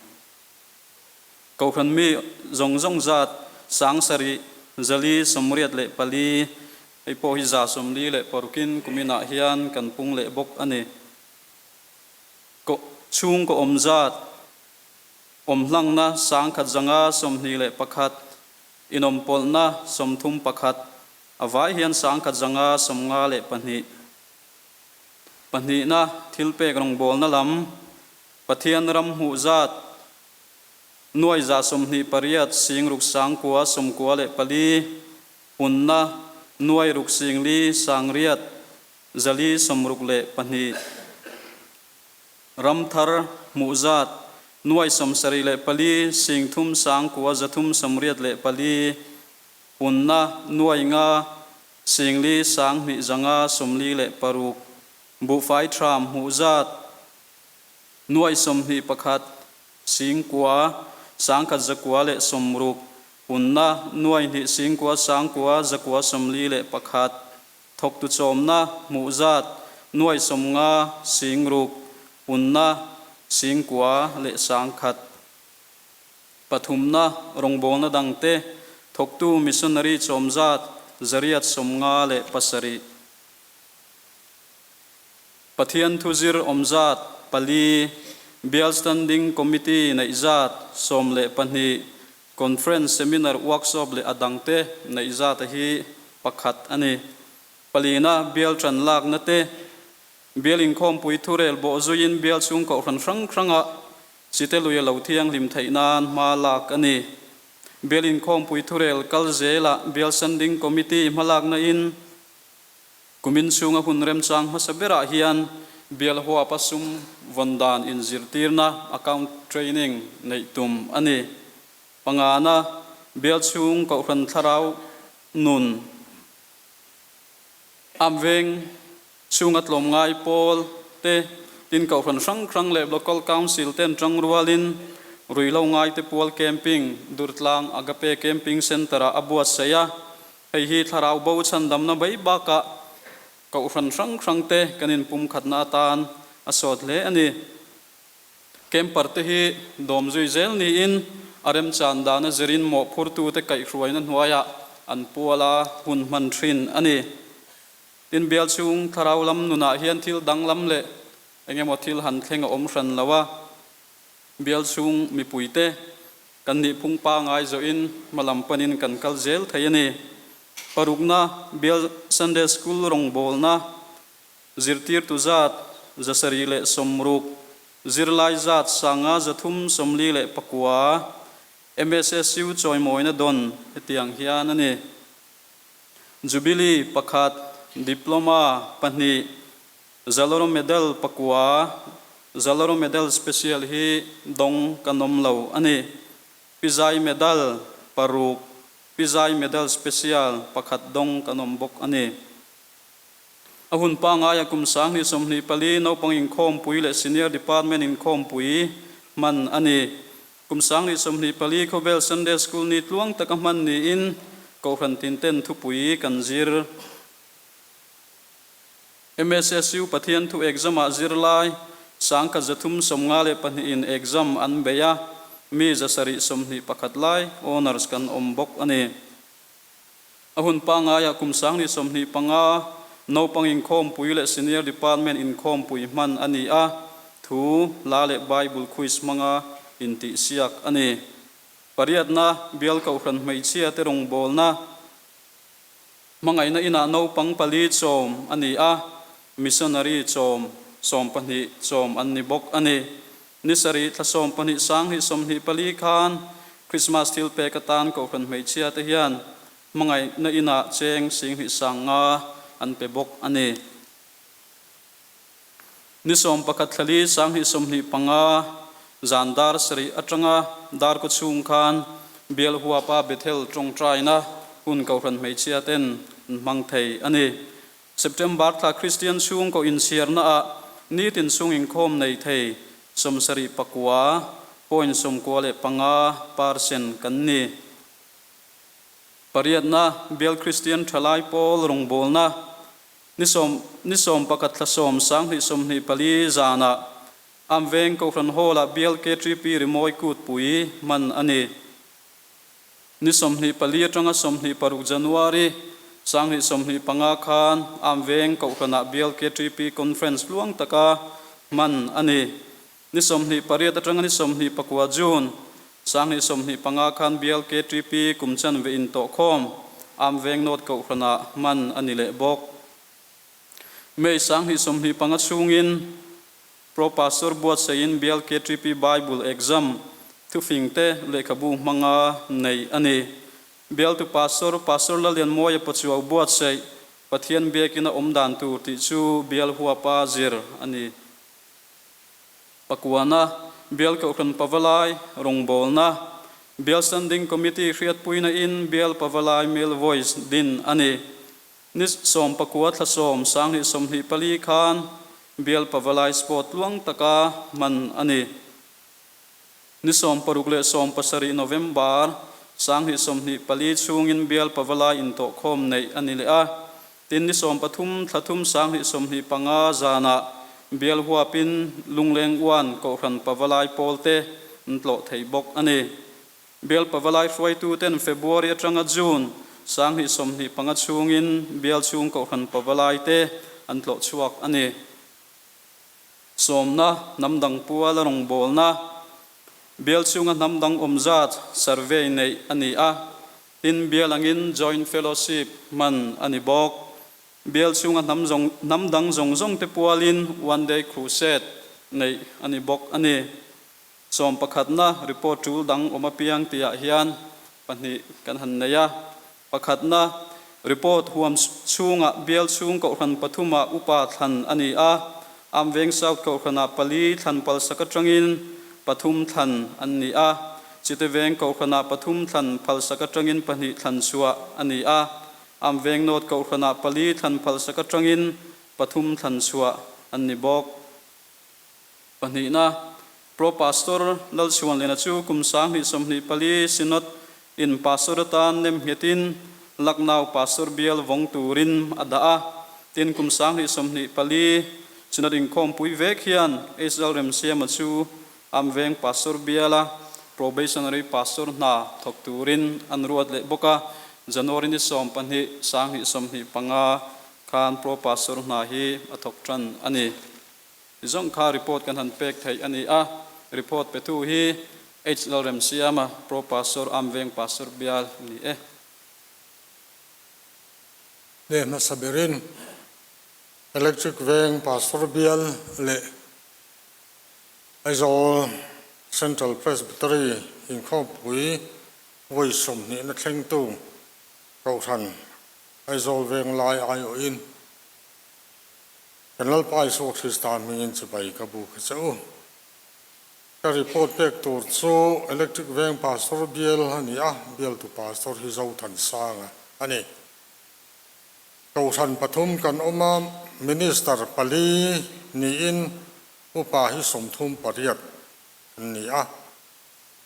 Kohhran mi zawng zawng zat 7484, hei pawh hi 46 in kuminah hian kan pung leh bawk a ni. Chhungkaw awm zat awm hlangna 1121, inawmpawlhna 31, A vai hian 1152. Pahnihna, thilpek rawngbawlna lam, Pathian ram hmuh zat, nuai 128 sing ruk sangkua 94, punna, nuai ruk sing li sang riat 462. Ram thar hmuh zat, nuai 74 sing thum sangkua 384, Punna nuai nga singli 2 500 46, buhfai thram hmuh zat nuai 21 singkua 1160, punna nuai hnih singkua sangkua 941, thawktu chawmna hmuh zat nuai 50 sing ruk, punna singkua leh 1000. Pathumna, rawngbawlna dangte thawktu missionary chawm zat 857. Pathian thuzir awm zat pali, Bial Standing Committee neih zat 12, Conference, Seminar, Workshop leh a dangte neih zat a hi pakhat a ni. Palina, Bial tan lakna te, Bial inkhawmpui thurel bawh zuiin Bial chhung kohhran hrang hrangah Chite lui a lo thianghlim theih nan hma lak a ni. Bial inkhawmpui thurel kal zelah Bial Standing Committee hmalakna in kumin chhunga hun remchang hmasa berah hian Bial huapa sum vawn dan inzirtirna, account training, neih tum a ni. Pangana, Bial chhung Kohhran Thlarau nun a veng Chhunga tlawmngai pawl te, tin kohhran hrang hrang leh Local Council ten tangrualin Ruihhlo ngaite pual camping Durtlang Agape Camping Centre-ah a buatsaih a, hei hi thlarau bo chhandamna mai bakah kohhran hrang hrang te kan inpumkhatna atan a sawt hle a ni. Camper te hi dawm zui zel niin a remchan dana zirin mawhphurtute kaihhruaina hnuaiah an puala hun hman thin a ni. Tin, bial chhung thlarau lam nunah hian thil danglam leh eng emaw thil han thleng a awm hran lo a. Bial chhung mipuite kan nihphung pangai zawhin hmalam panin kan kal zel thei a ni. Parukna, Bial Sunday School rawngbawlna zirtirtu zat 760, zirlai zat 5,349, MSSU chawimawina dawn hetiang hian a ni. Jubilee pakhat, Diploma pahnih, Zaloro Medal pakua, Zaloro Medal Special hi dawng kan awm lo a ni. Pizai Medal paruk, Pizai Medal Special pakhat dawng kan awm bawk a ni. A hun pangaia kum 2024 naupang inkhawmpui leh Senior Department inkhawmpui hman a ni. Kum 2024 khawvel Sunday School ni tluang taka hman niin Kohhran tinten thupui kan zir. MSSU Pathian thu exam-ah zirlai 1352 in exam an bei a, mi 721 lai honours kan awm bawk a ni. A hun pangaiah kum 2025 naupang inkhawmpui leh senior department inkhawmpui hman a ni a, thu, hla leh Bible quiz hmanga intihsiak a ni. Pariatna, Bial Kohhran hmeichhia te rawngbawlna. Hmangaihna inah naupang pali chawm a ni a, missionary chawm 12 chawm an ni bawk a ni. Ni sarih thla 12 2024 khan Krismas thil pek atan Kohhran hmeichhia te hian hmangaihna inah cheng 2500 an pe bawk a ni. Ni 11 thla li 2025 zan dar sarih atanga dar kaw chhung khan Bial huapa Bethel tawngtaina hun Kohhran hmeichhia ten an hmang thei a ni. September thla Kristian chhungkaw inchhiarna ah nitin chhung inkhawm nei thei 79 point 95 percent kan ni. Pariatna Bial Kristian thalai pawl rawngbawlna Ni sawm ni 11 thla 10 2024 zanah Amveng Kohhran Hall-ah Bial KTP rimawi kutpui hman a ni. Ni 24 atanga 26 January 2025 khan Amveng Kohhranah Bial KTP Conference luang taka hman a ni. Ni 28 atanga ni 29 June 2025 khan Bial KTP kum chanve intawhkhawm Amveng North Kohhranah hman a ni leh bawk. May 2025 chhungin Pro Pastor buatsaihin Bial KTP Bible Exam thufingte lehkhabu hmanga nei a ni. Bialtu Pastor, Pastor Lallianmawia Pachuau buatsaih Pathian biakin a awm dan tur tih chu Bial huapa zir a ni. Pakuana, Bial Kohhran Pavalai rawngbawlna, Bial Standing Committee hriatpuina in Bial Pavalai Male Voice din a ni. Ni 19 thla 10 2024 khan Bial Pavalai Sport tluang taka hman a ni. Ni 16 leh 17 November 2024 chhungin Bial Pavalai intawhkhawm neih a ni leh a. Tin ni 13 thla 3 2025 zanah Bial huapin Lungleng Uan Kohhran Pavalai pawlte an tlawh thei bawk a ni. Bial Pavalai hruaituten February atanga June 2025 chhungin Bial chhung Kohhran Pavalaite an tlawh chhuak a ni. Sawmna, hnam dang pual a rawngbawlna, Bial chhunga hnam dang awm zat survey neih a ni a. Tin, bial angin Joint Fellowship hman a ni bawk. Bial chhunga hnam zawng hnam dang zawng zawng te pualin One Day Crusade neih a ni bawk a ni. Sawm pakhatna report tul dang awm apiang tihah hian pahnih kan han nei a. Pakhatna report huam chhungah bial chhung kohhran pathumah upa thlan a ni a, Amveng South kohhranah pali thlan palsak atangin pathum thlan an ni a, Chiteveng kohhranah pathum thlan phalsak atangin pahnih thlan chhuah a ni a, Amveng North kohhranah pali thlan phalsak atangin pathum thlan chhuah an ni bawk. Pahnihna, Pro Pastor Lalchhuanliana chu kum 2024 Synod in Pastor atan nem nghetin Lucknow Pastor bial vawng turin a dah a. Tin, kum 2024 Synod inkhawmpui vek hian Israel Remsiama chu Amveng Pastor biala Probationary Pastor hna thawk turin an ruat leh bawk a. January ni 12, 2025 khan Pro Pastor hna hi a thawk tan a ni. Zawng kha report kan han pek theih a ni a. Report petu hi H Lalremsiama, Pro Pastor, Amveng Pastor Bial ni e. Leh hmasa berin Electric Veng Pastor Bial leh Aizawl Central Presbytery inkhawmpui vawi sawmhnihna thlengtu Kohhran Aizawl Venglai aiawhin Kan Lalpa Isua Krista hmingin chibai ka buk a che u. Ka report pek tur chu Electric Veng Pastor bial a ni a, bialtu Pastor hi Zothansanga a ni. Kohhran pathum kan awm a, Minister pali niin upa hi 38 an ni a,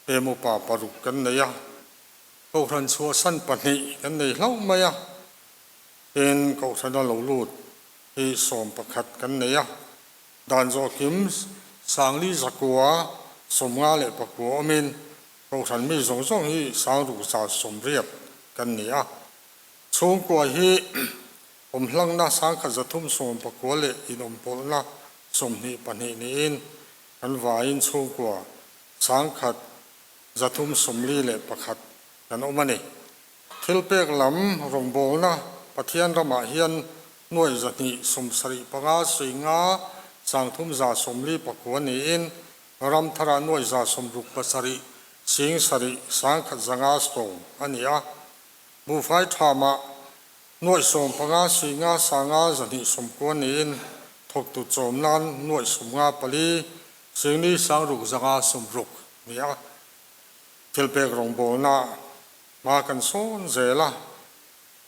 hem upa paruk kan nei a, Kohhran chhuahsan pahnih kan nei hlauh mai a, tin Kohhrana lo lut hi 11 kan nei a, dan zawhkim sangli zakua 59 awmin Kohhran mi zawng zawng hi 6180 kan ni a. Chhungkua hi awmhlangna 1319 leh inawmpawlhna 22 niin kan vaiin chhungkua 1341 kan awm a ni. Thilpek lam rawngbawlna Pathian ramah hian nuaih 275 suinga 3149 niin ram tharah nuaih 67 sing sarih 1150 a ni a. Buhfai thamah nuaih 15 suinga 5 290 niin thawktu chawm nan nuaih 54 singli 6560 ni a. Thilpek rawngbawlna hma kan sawn zel a,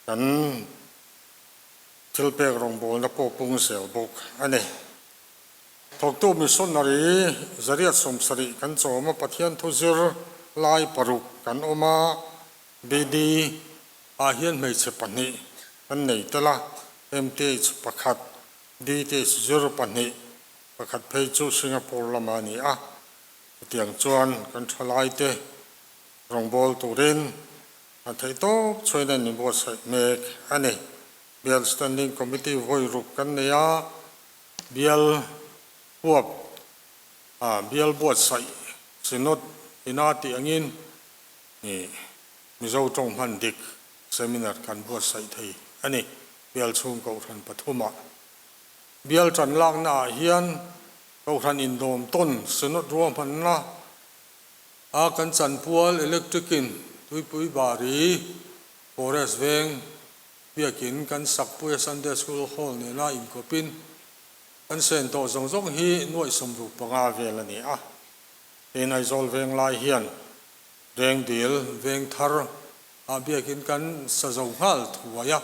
kan thilpek rawngbawlna pawh pung zel bawk a ni. Thawktu missionary 170 kan chawm a, Pathian thu zir lai paruk kan awm a, BD ah hian hmeichhe pahnih kan nei tel a, MTH pakhat, DTH zir pahnih, pakhat phei chu Singapore lamah a ni a. Chutiang chuan kan thalaite rawngbâwl turin a theih tawp chhuain an inbuatsaih mek a ni. Bial Standing Committee vawi ruk kan nei a, bial huap a bial buatsaih Synod ina tih angin Mizo tawng hman dik seminar kan buatsaih thei a ni. Bial chhung Kohhran pathumah bial tan laknaah hian Kohhran indawm tawn Synod ruahmanna a kan chanpual electric in Tuipui Bari Forest Veng biakin kan sakpuia Sunday School Hall nena inkawpin kan sen tawh zawng zawng hi nuaih 65 vel a ni a. Tin Aizawl Veng lai hian Rengdil Veng thar ah biakin kan sa zo nghal thuai a,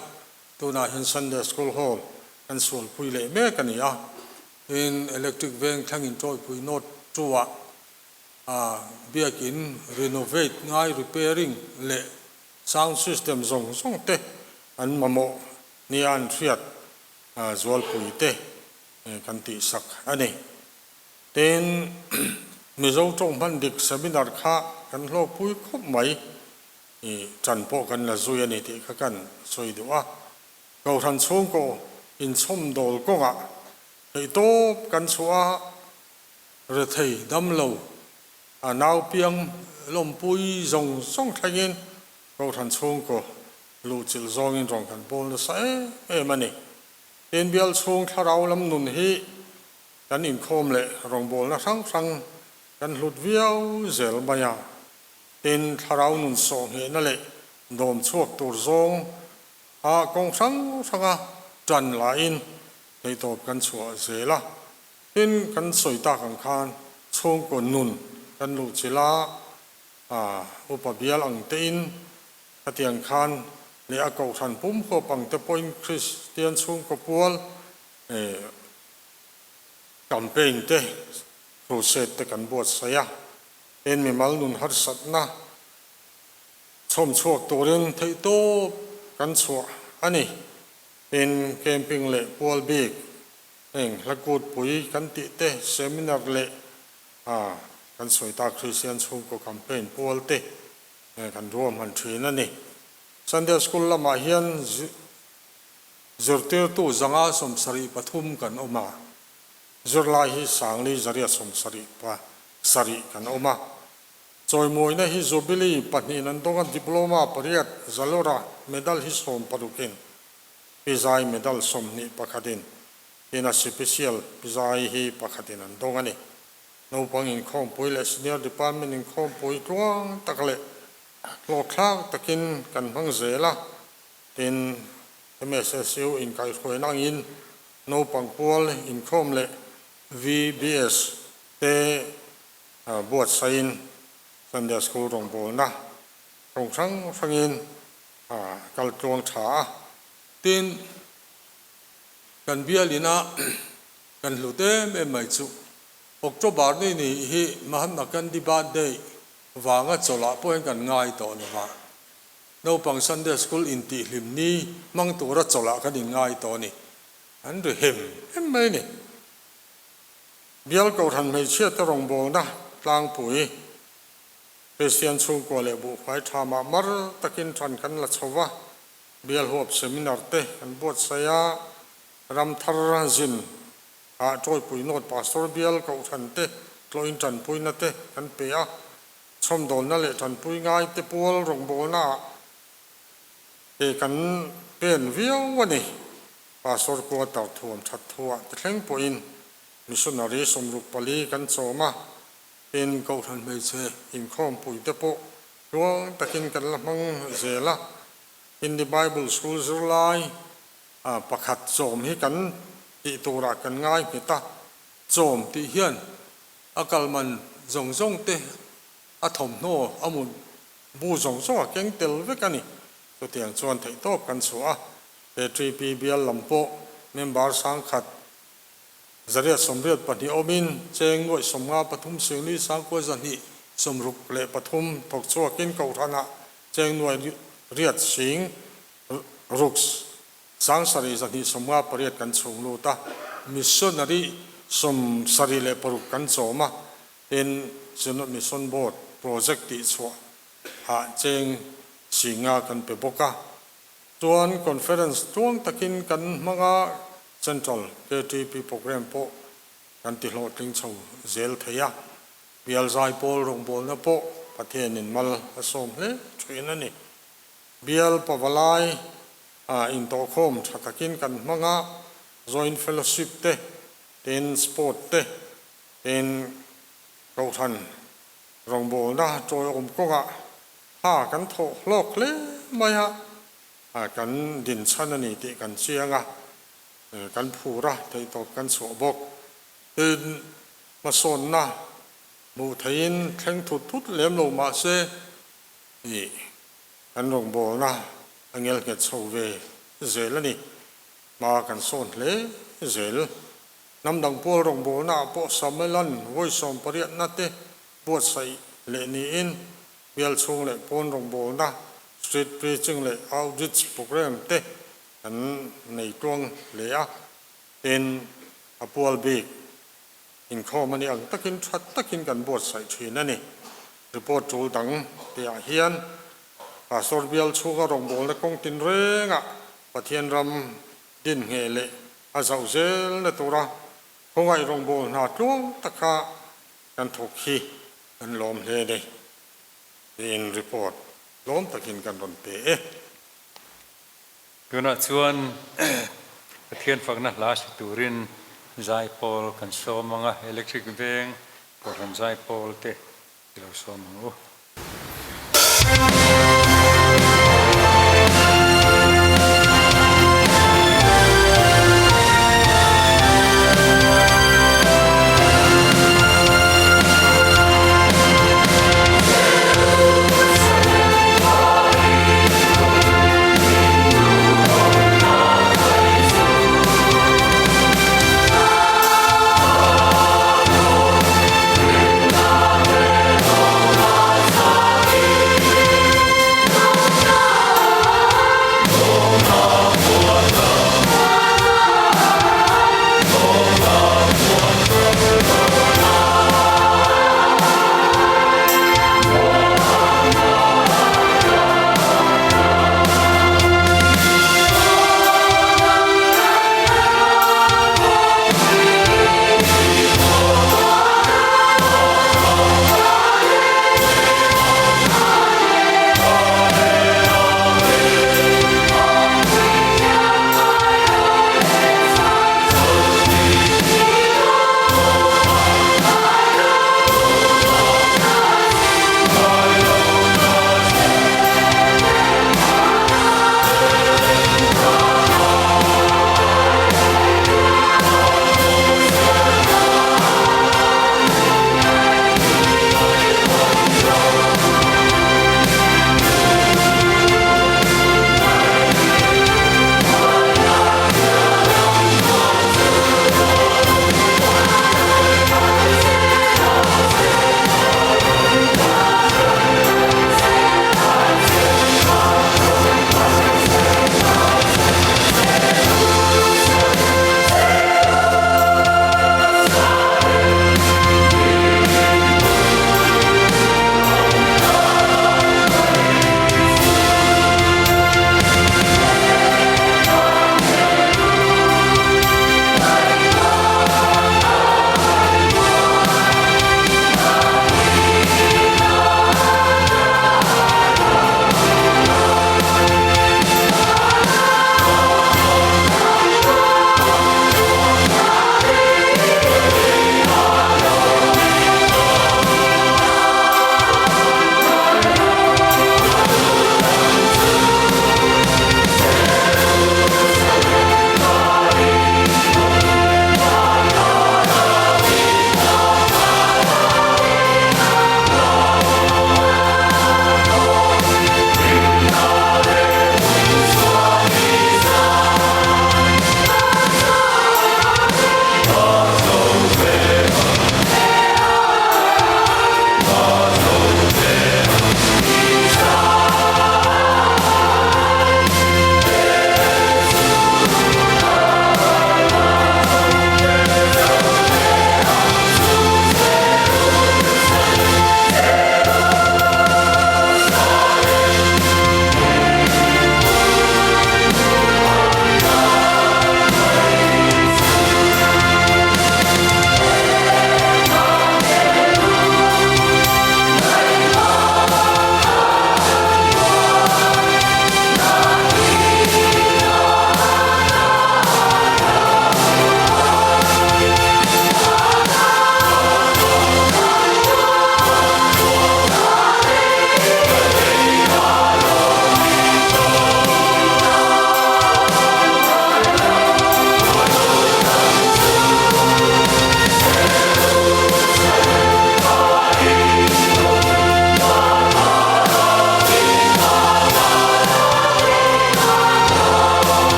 tunah hian Sunday School Hall kan sualpui leh mek a ni a. Tin, Electric Veng thlangin tawipui North two-ah biakin renovate ngai repairing leh sound system zawng zawng te an mamawh nia an hriat zualpui te kan tihsak a ni. Tin, Mizo tawng hman dik seminar kha kan hlawkpui khawp mai, ṭan pawh kan la zui a ni tih kha kan sawi duh a. Kohhran chhungkaw inchhawmdawl kawngah theihtawp kan chhuah a, rethei damlo a naupiang lawmpui zawng zawng thlengin Kohhran chhungkaw luhchilh zawngin rawn kan bawl nasa em em a ni. Tin, bial chhung thlarau lam nun hi kan inkhawm leh rawngbawlna hrang hrang kan hlut viau zel mai a. Tin, thlarau nun sawhnghehna leh dawm chhuak tur zawng A kawng hrang hranga tan lahin theihtawp kan chhuah zel a, tin kan sawi tak ang khan chhungkaw nun kan luhchilh a, a upa bial ang tein khatiang khan leh a kohhran pum huap ang te pawhin Kristian chhungkaw pual campaign te crusade te kan buatsaih a, tin mimal nun harsatna Chhawm chhuak turin theihtawp kan chhuah a ni. Tin, camping leh pual bik, heng hla kutpui kan tih te, seminar leh a kan sawi tak Kristian chhungkaw campaign pual te kan ruahman thin a ni. Sunday School lamah hian zirtirtu 173 kan awm a, zirlai hi sangli zariat sawmsarih pa. Sarih kan awm a. Chawimawina hi Jubilee pahnihin an dawng a, Diploma pariat, Zalora medal hi sawmparukin, Pizai medal 21 in, tin a sipisial Pizai hi pakhatin an dawng a ni. Naupang inkhawmpui leh Senior Department inkhawmpui tluang tak leh hlawhthlak takin kan hmang zel a, tin MSSU inkaihhruaina angin naupang pual inkhawm leh VBS te buatsaiin Sunday School rawngbawlna kawng hrang hrangin a kal tluang tha a. Tin, kan bialina kan hlut em em mai chu October ni ni hi Mahatma Gandhi birthday vanga chawlhah pawh hian kan ngai tawh lo va, naupang Sunday School intihhlim ni hmang tura chawlhah kan inngai tawh a ni. An ri hem hem mai a ni. Bial Kohhran hmeichhiate rawngbawlna tlangpui, Kristian chhungkua leh buhfai tha mah mar takin than kan la chho va, Bial huap seminar te kan buatsaih a, ram thar zin ah Tawipui North Pastor Bial Kohhran te tlawhin tanpuina te kan pe a, chhawmdawlna leh tanpui ngai te pual rawngbawlna ah ke kan pen viau a ni. Pastor quarter thuam that thuah te thleng pawhin missionary 64 kan chawm a, tin Kohhran hmeichhe inkhawmpui te pawh tluang takin kan la hmang zel a. Hindi Bible School zirlai pakhat chawm hi kan tih turah kan ngai nghet a. Chawm tih hian a kal man zawng zawng te, a thawmhnaw, a mut bu zawng zawng a keng tel vek a ni. Chutiang chuan theihtawp kan chhuah a, KTP bial lam pawh member sangkhat 182 awmin cheng nuaih 53 singli sangkua 263 thawk chhuakin Kohhranah cheng nuai riat sing ruks sang sarih 258 kan chhung lut a, missionary 76 kan chawm a, tin Synod Mission Board project tih chhuah ah cheng singa kan pe bawk a. Chuan conference tluang takin kan hmang a, Central KTP program pawh kan ti hlawhtling chho zel thei a, bial zai pawl rawngbawlna pawh Pathianin mal a sawm hle thin a ni. Bial pavalai intawhkhawm tha takin kan hmang a, joint fellowship te, tin sport te, tin Kohhran rawngbawlna tawiawm kawngah ha kan thawh hlawk hle mai a, kan dinchhan a ni tih kan chiang a, kan phur a, theihtawp kan chhuah bawk. Tin, hmasawnna hmuh theihin thleng thut thut lem lo mah se, ih, kan rawngbawlna a ngelnghet chho ve zel a ni. Hma kan sawn hle zel. Hnam dang pual rawngbawlna ah pawh Samelan vawi 18na te buatsaih leh niin bial chhung leh pawn rawngbawlna, street preaching leh outreach program te kan nei tluang hle a. Tin, a pual bik inkhawm a nih ang takin tha takin kan buatsaih thin a ni. Report tul dang tihah hian Pastor bial chhunga rawngbawlna kawng tin rengah Pathian ram din ngheh leh a zauh zel na tura khawngaih rawngbâwl hna tluang taka kan thawk hi kan lawm hle a ni tiin report lawm takin kan rawn pe e. Tunah chuan Pathian fakna hla si turin zaipawl kan sawm ang a, electric veng Kohhran zaipawl te i lo sawm ang u.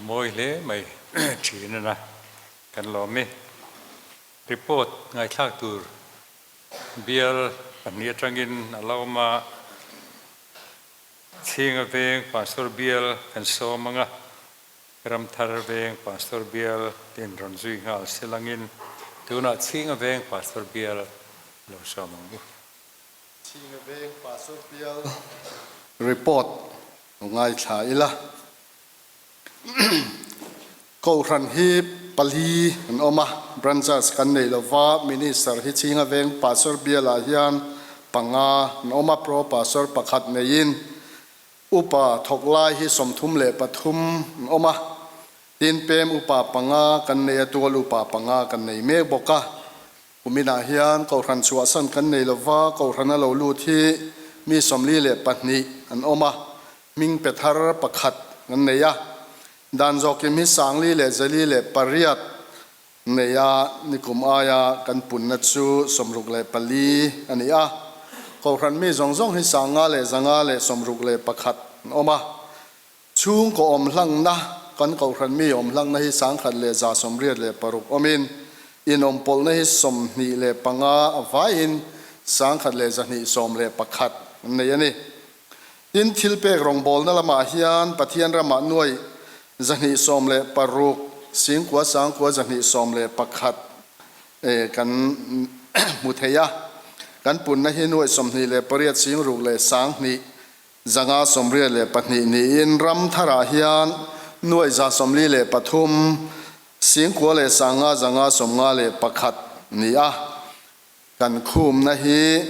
Mawi hle mai thin a na kan lawm i. Report ngaithlak tur bial pahnih atangin a la awm a, Chhinga veng Pastor bial kan sawm ang a, Ramthar veng Pastor bial tin rawn zui nghal se langin tunah Chhinga veng Pastor bial lo sawm ang u. Chhinga veng Pastor bial report ngaithla ila. Kohhran hi pali an awm a, branches kan nei lova, Minister hi Chhinga Veng Pastor bialah hian panga an awm a, Pro Pastor pakhat neiin Upa thawk lai hi 33 an awm a, tin pem upa panga kan nei a, tual upa panga kan nei mek bawk a. Kuminah hian Kohhran chhuahsan kan nei lova, Kohhrana lo lut hi mi 42 an awm a, hming pe thar pakhat an nei a. Dan zawkim hi 448 nei a, nikum aia kan punna chu 64 a ni a. Kohhran mi zawng zawng hi 561 an awm a. Chhungkaw awm hlangna, Kan kohhran mi awm hlangna hi 1186 awmin, inawm pawlhna hi 25 a vaiin 1211 an nei a ni. Tin, thilpek rawngbawlna lamah hian Pathian ramah nuai 216 singkua sangkua 211 kan hmu thei a. Kan punna hi nuai 28 singruk leh 2000 582 niin ram tharah hian nuai 143 singkua leh 500 551 ni a. Kan khumna hi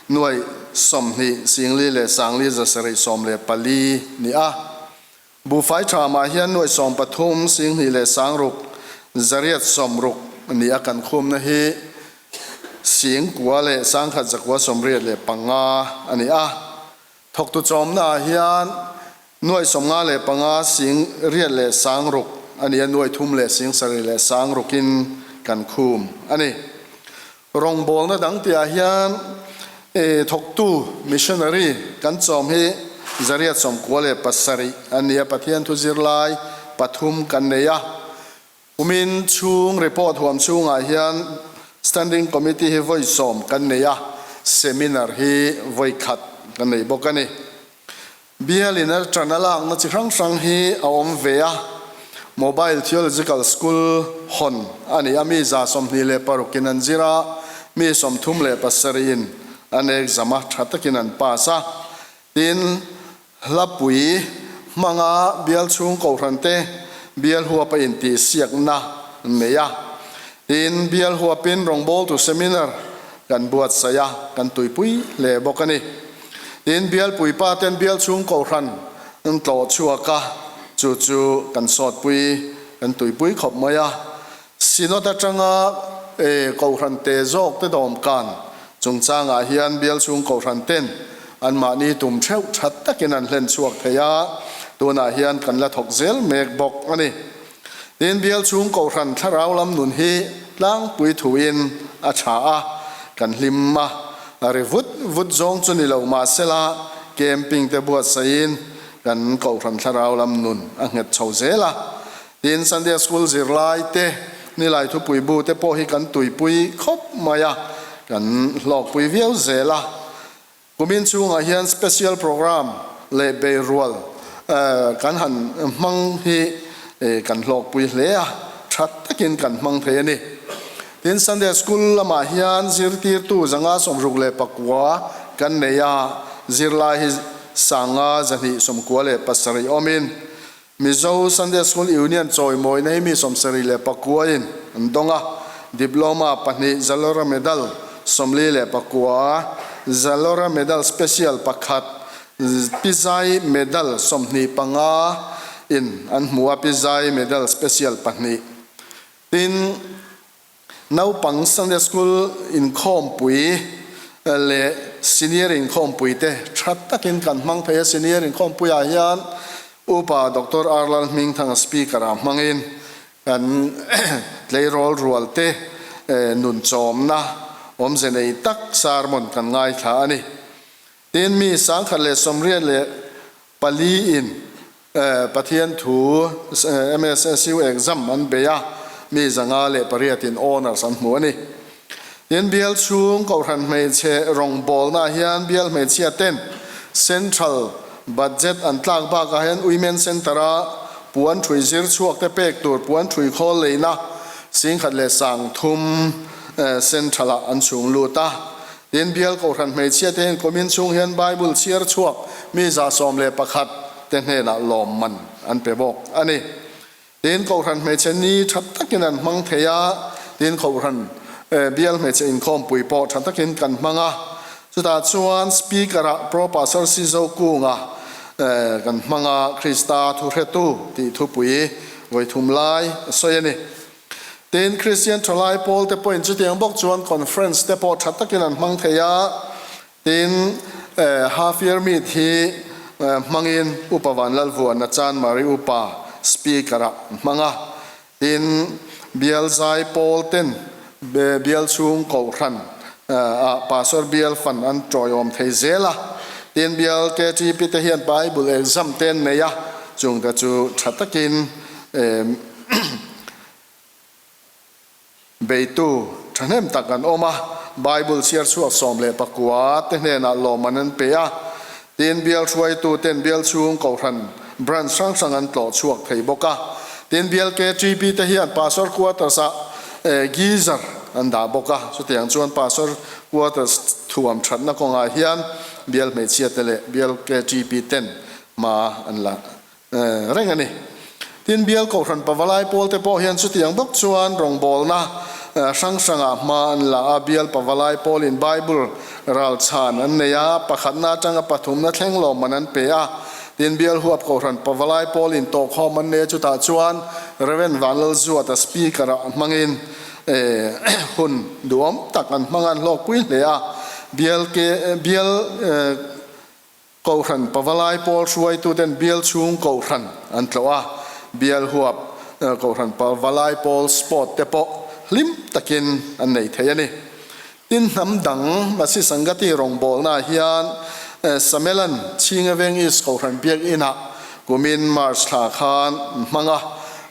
nuai 20 singli leh 4 714 ni a. Buhfai thamah hian nuai 13 singhnih leh 6 860 ni a kan khumna hi singkua leh 1985 a ni a. Thawktu chawmnaah hian nuai 55 sing riat leh 6,000 a ni a, nuai thum leh sing sarih leh 6,000in kan khum a ni. Rawngbawlna dang tihah hian thawktu, missionary, kan chawm hi 897 a ni a, Pathian thu zirlai pathum kan nei a. Kumin chhung report huam chhungah hian Standing Committee hi vawi sawm kan nei a, Seminar hi vawi khat kan nei bawk a ni. Bialin a tan a lakna chi hrang hrang hi a awm ve a, Mobile Theological School hawn a ni a, mi 26 in an zir a, mi 37 in an exam a, tha takin an pass a. Tin, Hlapui hmanga bial chhung kohhran te bial huap a intihsiakna an nei a. Tin, bial huapin rawngbawltu seminar kan buatsaih a, kan tuipui hle bawk a ni. Tin, bial puipa ten bial chhung kohhran an tlawh chhuak a, chu chu kan sawtpui, kan tuipui khawp mai a. Synod atanga kohhran te zawk te dawmkan chungchangah hian bial chhung kohhran ten anmahni tum theuh that takin an hlen chhuak thei a, tunah hian kan la thawk zel mek bawk a ni. Tin, bial chhung kohhran thlarau lam nun hi tlangpui thuin a tha a, kan hlim a, a ri vut vut zawng chu ni lo mahsela camping te buatsaihin kan kohhran thlarau lam nun a nghet chho zel a. Tin, Sunday School zirlai te, Nilai thupui bu te pawh hi kan tuipui khawp mai a, kan hlawkpui viau zel a. Kumin chhungah hian Special Programme leh beirual kan han hmang hi kan hlawkpui hle a, tha takin kan hmang thei a ni. Tin, Sunday School lamah hian zirtirtu 169 kan nei a, zirlai hi 5,297 awmin, Mizo Sunday School Union chawimawina hi mi 79 in an dawng a, Diploma pahnih, Zalora Medal 49, Zalora Medal Special pakhat, Pizai Medal 25 in an hmu a, Pizai Medal Special pahnih. Tin, Naupang Sunday School inkhawmpui leh Senior inkhawmpui te tha takin kan hmang phei a, Senior inkhawmpuiah hian Upa Doctor R Lalhmingthanga Speaker ah hmangin kan tleirawl rual te nun chawmna awmze nei tak sermon kan ngaithla a ni. Tin, mi 184 in. Pathian thu MSSU exam an bei a, mi 508 in honours an hmu a ni. Tin, bial chhung Kohhran hmeichhe rawngbawlnaah hian bial hmeichhia ten Central budget an tlak bakah hian Women Centre-a puan thui zir chhuak te pek tur puan thui khawl leina 10,030 Central-ah an chhung lut a. Tin, bial Kohhran hmeichhia te hian kumin chhung hian Bible chhiar chhuak mi 111 te hnenah lawmman an pe bawk a ni. Tin, Kohhran hmeichhe ni tha takin an hmang thei a, tin Kohhran bial hmeichhe inkhawmpui pawh tha takin kan hmang a. Chutah chuan Speaker-ah Pro Pastor Sizo Kunga kan hmang a, Krista thuhretu tih thupui vawi thum lai a sawi a ni. Tin, Kristian thalai pawl te pawhin chutiang bawk chuan conference te pawh tha takin an hmang thei a. Tin, half year meet hi hmangin Upa Vanlalvuana Chanmari Upa Speaker ah hmang a. Tin, Bial Zai Pawl ten Bial chhung Kohhran ah Pastor Bial fan an tawiawm thei zel a. Tin, Bial KTP te hian Bible exam te an nei a, chungte chu tha takin Beitu thahnem tak an awm a, Bible chhiar chhuak 19 te hnenah lawmman an pe a, tin bial hruaitu ten bial chhung kohhran branch hrang hrang an tlawh chhuak thei bawk a, tin bial KTP te hian Pastor Quarters ah geyser an dah bawk a, chutiang chuan Pastor Quarters thuam thatna kawngah hian bial hmeichhia te leh bial KTP ten hma an la reng a ni. Tin, bial kohhran pavalai pawl te pawh hian chutiang bawk chuan rawngbawlna hrang hrangah hma an la a, bial pavalai pawlin Bible ral chhan an nei a, pakhatna atanga pathumna thleng lawmman an pe a. Tin, bial huap kohhran pavalai pawlin tawhkhawm an nei a, chutah chuan Rev. Vanlalzuata Speaker-ah hmangin hun duhawm tak an hmang a, an hlawkpui hle a. Bial bial Kohhran pavalai pawl hruaituten bial chhung kohhran an tlawh a, bial huap kohhran pavalai pawl sport te pawh hlim takin an nei thei a ni. Tin, hnam dang Masi Sangati rawngbawlnaah hian Samelan Chhinga Veng East Kohhran Biakinah kumin March thla khan hmang a,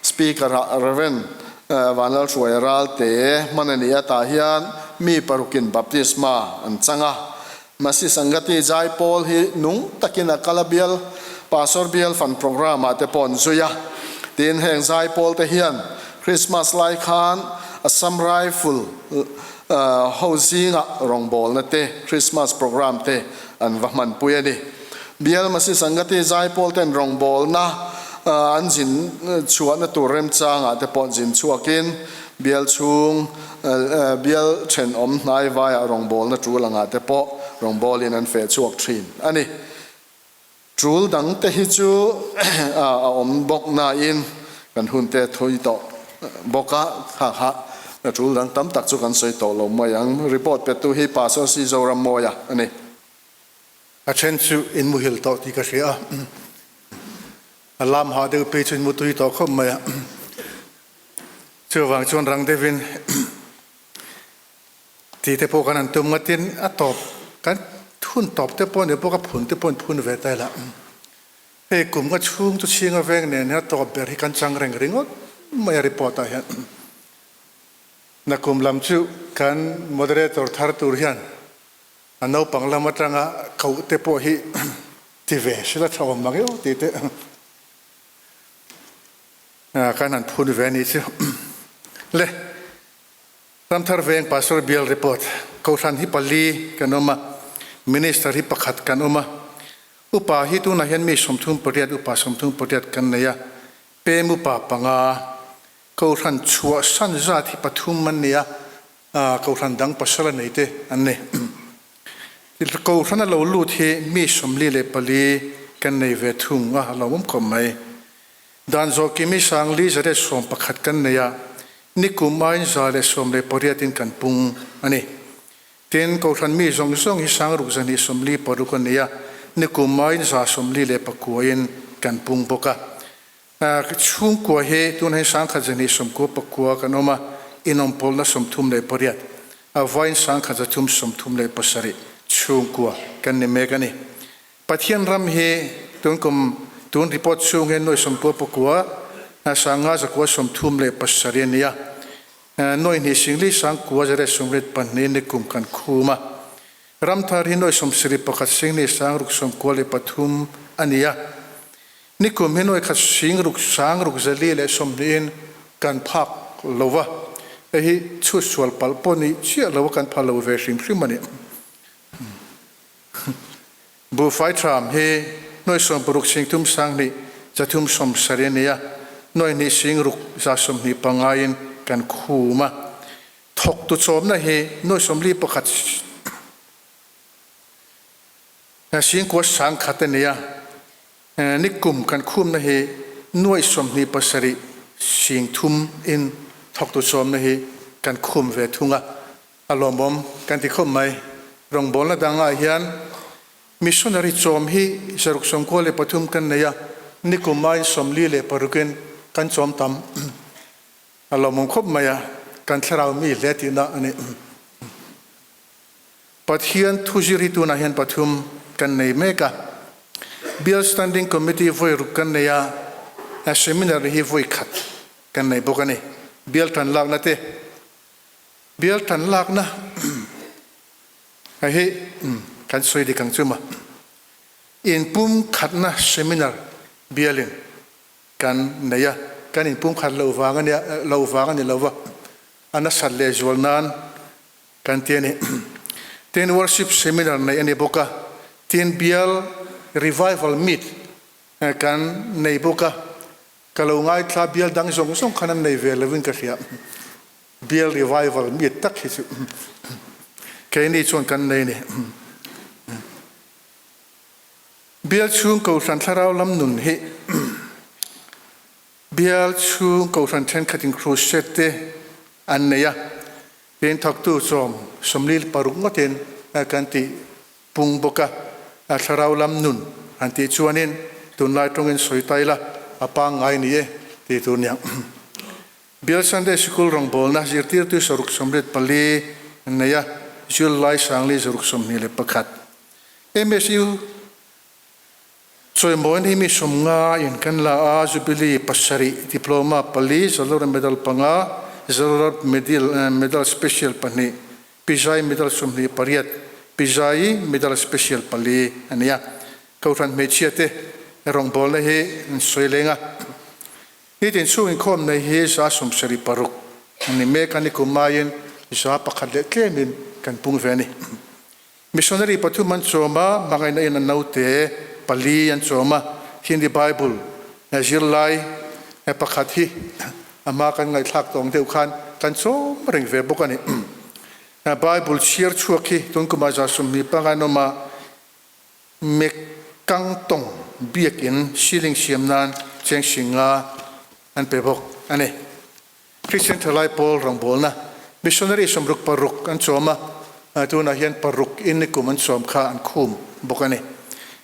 Speaker-ah Rev. Vanlalhruaia Ralte hman a ni a, tah hian mi parukin baptisma an chang a. Masi Sangati zai pawl hi nung takin a kal a bial Pastor bial fan programme ah te pawh an zui a. Tin heng zai pawl te hian Christmas lai khan Assam Rifle ho zingah rawngbawlna te Christmas programme te an va hmanpui a ni. Bial Masi Sangati zai pawl ten rawngbawlna an zin chhuahna tur remchangah te pawh zin chhuakin bial chhung Bial thenawm hnai vaiah rawngbawlna tul angah te pawh rawngbawlin an feh chhuak thin a ni. Tul dang te hi chu a awm bawk nain kan hun te thui tawh bawk a, kha kha tul dang tam tak chu kan sawi tawh lo mai ang. Report petu hi Pastor C. Zorammawia a ni. A then chu in muhil tawh tih ka hria a, a lam hah deuh phei chu in mutui tawh khawp mai a. Chuvang chuan rang deuhin tih te pawh kan han tum ngatin a tawp kan hun tawp te pawh ni pawh ka phun te pawh in phun ve ta ila. Hei kum ka chhung chu chhinga veng nen hian a tawp ber hi kan chang reng ringawt mai a report ah hian. Nakum lam chu kan moderator thar tur hian a naupang lam atanga koh te pawh hi ti ve sila tha awm ang eo tih te. Kan han phun ve anih chu. Le, Ramthar Veng Pastor Bial Report, Kohhran hi pali kan awm a, Minister hi pakhat kan awm a, Upa hi tunah hian mi 38 upa 38 kan nei a, Pem upa panga, Kohhran chhuahsan zat hi pathum an ni a, Kohhran dang pasal a nei te an ni. Kohhran a lo lut hi mi 44 kan nei ve thung a, a lo awm khawp mai. Dan zawh kimi sang li 111 kan nei a, nikum aiin 118 in kan pung a ni. Tin, Kohhran mi zawng zawng hi sang ruk 246 a nei a, nikum aiin 149 in kan pung bawk a. Chhungkua hi tunah hian 1199 kan awm a, inawmpawlna 38, a vawiin 1337 chhungkua kan ni mek a ni. Pathian ram hi tun kum. Tun report chhung hian nuai 90 pakua 500 zakua 37 a ni a. Nuai hnih singli sangkua zariat 82 ni kum kan khum a. Ramthar hi nuai 71 singli sangruk 93 a ni a. Ni kum hi nuai khat singruk sangruk zali leh sawmhnihin kan phak lo va. Hei hi chhut sual palh pawh ni chiah lo a kan phal lo ve hrim hrim a ni. Buhfai thram hi nuai 60 singthum 20 370 a ni a, nuai hnih singruk 125 in kan khum a. Thawktu chawmna hi nuai 41 singkua 1000 a ni a, ni kum kan khumna hi nuai 27 singthum in thawktu chawmna hi kan khum ve thung a. A lawmawm kan ti khawp mai. Rawngbawlna dangah hian missionary chawm hi 693 kan nei a, nikum aiin 46 in kan chawm tam. A lawmawm khawp mai a, kan thlarau mi hle tihna a ni. Pathian thuzir hi tunah hian pathum kan nei mek a. Bial Standing Committee vawi ruk kan nei a, seminary hi vawi khat kan nei bawk a ni. Bial tan lakna te. Bial tan lakna hei hi kan sawi dik ang chu ma. Inpum khatna seminar bialin kan nei a, kan inpum khat lo vang a nia, lo vang a ni lo va, a nasat leh zual nan kan ti a ni. Tin worship seminar neih a ni bawk a, tin bial revival meet kan nei bawk a, ka lo ngaithla bial dang zawng zawng khan an nei ve lovin ka hria. Bial revival mi tak hi chu keini chuan kan nei ni. Bial chhung kohhran thlarau lam nun hi Bial chhung kohhran thenkhatin crusade te an nei a, tin thawktu chawm 46 ngawtin kan tih pung bawk a, thlarau lam nun an tih chuanin tunlai tawngin sawi ta ila a pangngai ni e tih tur niang. Bial Sunday Sikul rawngbawlna zirtirtu 684 an nei a, July 10 621. MSU chawimawiin hi mi 50 in kan la a, Jubilee pasarih, Diploma pali, Zalora Medal panga, Zalora Medal Special pahnih, Pizai Medal 28, Pizai Medal Special pali a ni a. Kohhran hmeichhia te rawngbawlna hi an sawi leng a. Nitin chhung inkhawm nei hi 76 a ni mek a, nikum maiin 100 leh tlemin kan pung ve a ni. Missionary pathum an chawm a, hmangaihna in a naute pali an chawm a, Hindi Bible zirlai pakhat hi a hma kan ngaihthlak tawng deuh khan kan chawm reng ve bawk a ni. Bible chhiar chhuak hi tun kumah 25 an awm a, Mekangtawng biakin ceiling siam nan cheng singa an pe bawk a ni. Christian Thalai Pawl rawngbawlna missionary 66 an chawm a, tunah hian paruk in nikum an chawm kha an khum bawk a ni.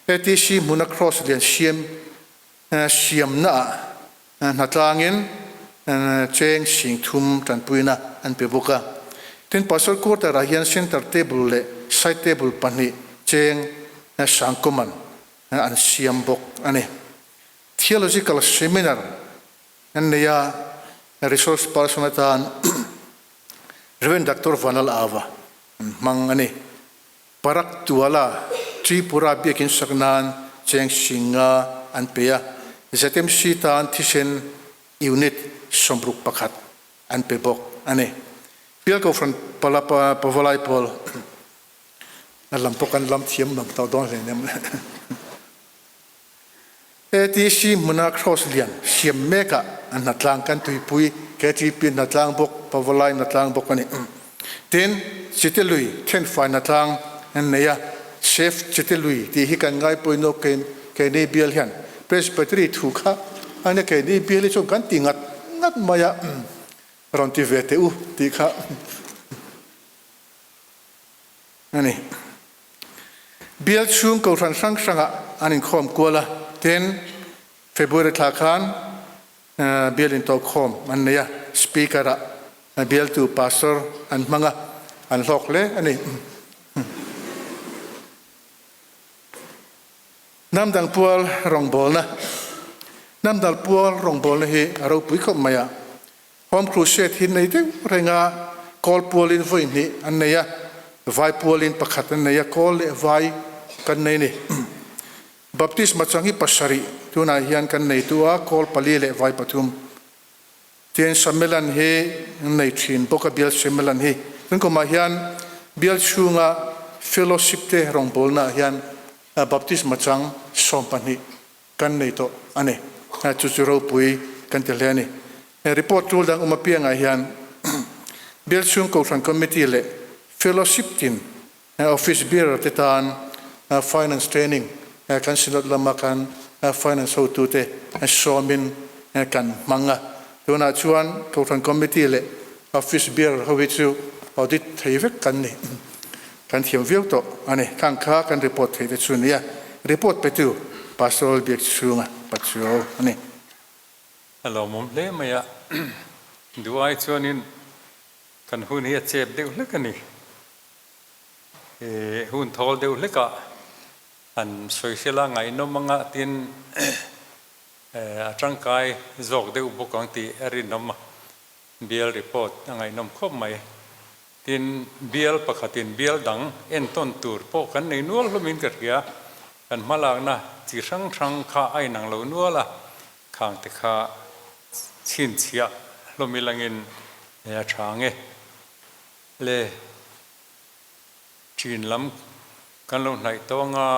ATC hmuna cross lian siam siamnaah hnatlangin cheng 3000 tanpuina an pe bawk a. Tin, Pastor Quarter-ah hian center table leh side table pahnih cheng sangkawman an siam bawk a ni. Theological Seminar an nei a, resource person atan Rev. Doctor Vanlal Ava an hmang a ni. Parak Tuala, Tripura biakin sak nan cheng 50 an pe a, ZMC tan thisen unit 61 an pe bawk a ni. Bial Kohhran Palapa Pavalai pawl a lam pawh kan lam thiam lam tawh dawn hle nem. ATC hmuna Cross lian siam mekah an hnatlang kan tuipui KTP hnatlang bawk Pavalai hnatlang bawk a ni. Tin, Chitelui thenfai hnatlang an nei a, Safe Chitelui tih hi kan ngaipawimawh keini bial hian Presbytery thu kha a nia keini bial hi chuan kan ti ngat ngat mai a, rawn ti ve teh u tih kha a ni. Bial chhung kohhran hrang hrangah an inkhawm kual a, tin February thla khan bial intawhkhawm an nei a, Speaker-ah bialtu Pastor an hmang a, an hlawk hle a ni. Hnam dang pual rawngbawlna. Hnamdal pual rawngbawlna hi a ropui khawp mai a. Home Crusade hi nei deuh reng a, kawl pualin vawi hnih an nei a, vai pualin pakhat an nei a, kawl leh vai kan nei a ni. Baptisma chang hi pasarih tunah hian kan nei tu a, kawl pali leh vai pathum. Tin, Samelan hi an nei thin bawk a, bial Samelan hi. Tun kumah hian bial chhunga fellowship te rawngbawlnaah hian baptisma chang 12 kan nei tawh a ni. Chu chu ropui kan ti hle a ni. Report tul dang awm apiangah hian bial chhung Kohhran Committee leh Fellowship tin Office bearer te tan Finance Training kan Synod lama kan Finance hotute sawmin kan hmang a. Tunah chuan Kohhran Committee leh Office bearer ho hi chu audit thei vek kan ni. Kan thiam viau tawh a ni. Khang kha kan report thei te chu nia. Report petu Pastoral biak chhunga Pachuau a ni. A lawmawm hle mai a, duh ai chuanin kan hun hi a chep deuh hlek a ni. Hun thawl deuh hlekah han sawisela ngaihnawm anga tin a tangkai zawk deuh bawk ang tih a rinawm a, bial report a ngaihnawm khawp mai. Tin, bial pakhatin bial dang entawn tur pawh kan nei nual hlawmin ka hria. Kan hmalakna chi hrang hrang kha a inang lo nual a, khangte kha chhinchhiah hlawm ilangin a tha ang e. Le, ṭin lam kan lo hnaih tawh anga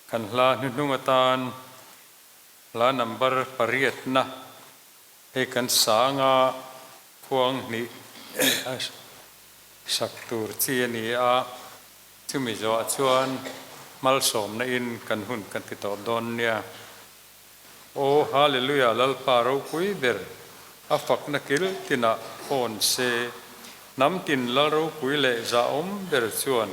kan hla hnuhnung atan hla number pariatna Hei kan sanga khuang hnih a sak tur chi a ni a, chumi zawhah chuan malsawmna in kan hun kan ti tawp dawn nia. Aw Hallelujah Lalpa ropui ber a fakna kil tinah hawn se, hnam tin Lal ropui leh zahawm ber chuan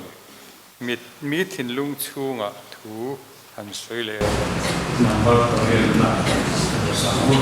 mit mi thinlung chhungah thu han sawi leh rawh. Number pariatna sang u.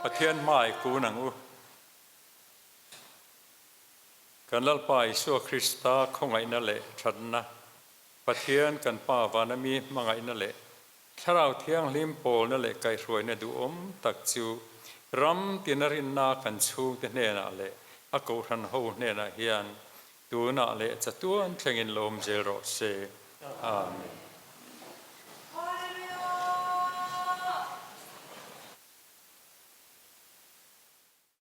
Pathian hmai kun ang u. Kan Lalpa Isua Krista khawngaihna leh thatna, Pathian kan Pa vana mi hmangaihna leh Thlarau Thianghlim pawlna leh kaihhruaina duhawm tak chu ram tina rinna kan chhungte hnenah leh a kohhran ho hnenah hian tunah leh chatuan thlengin lawm zel rawh se. Amen.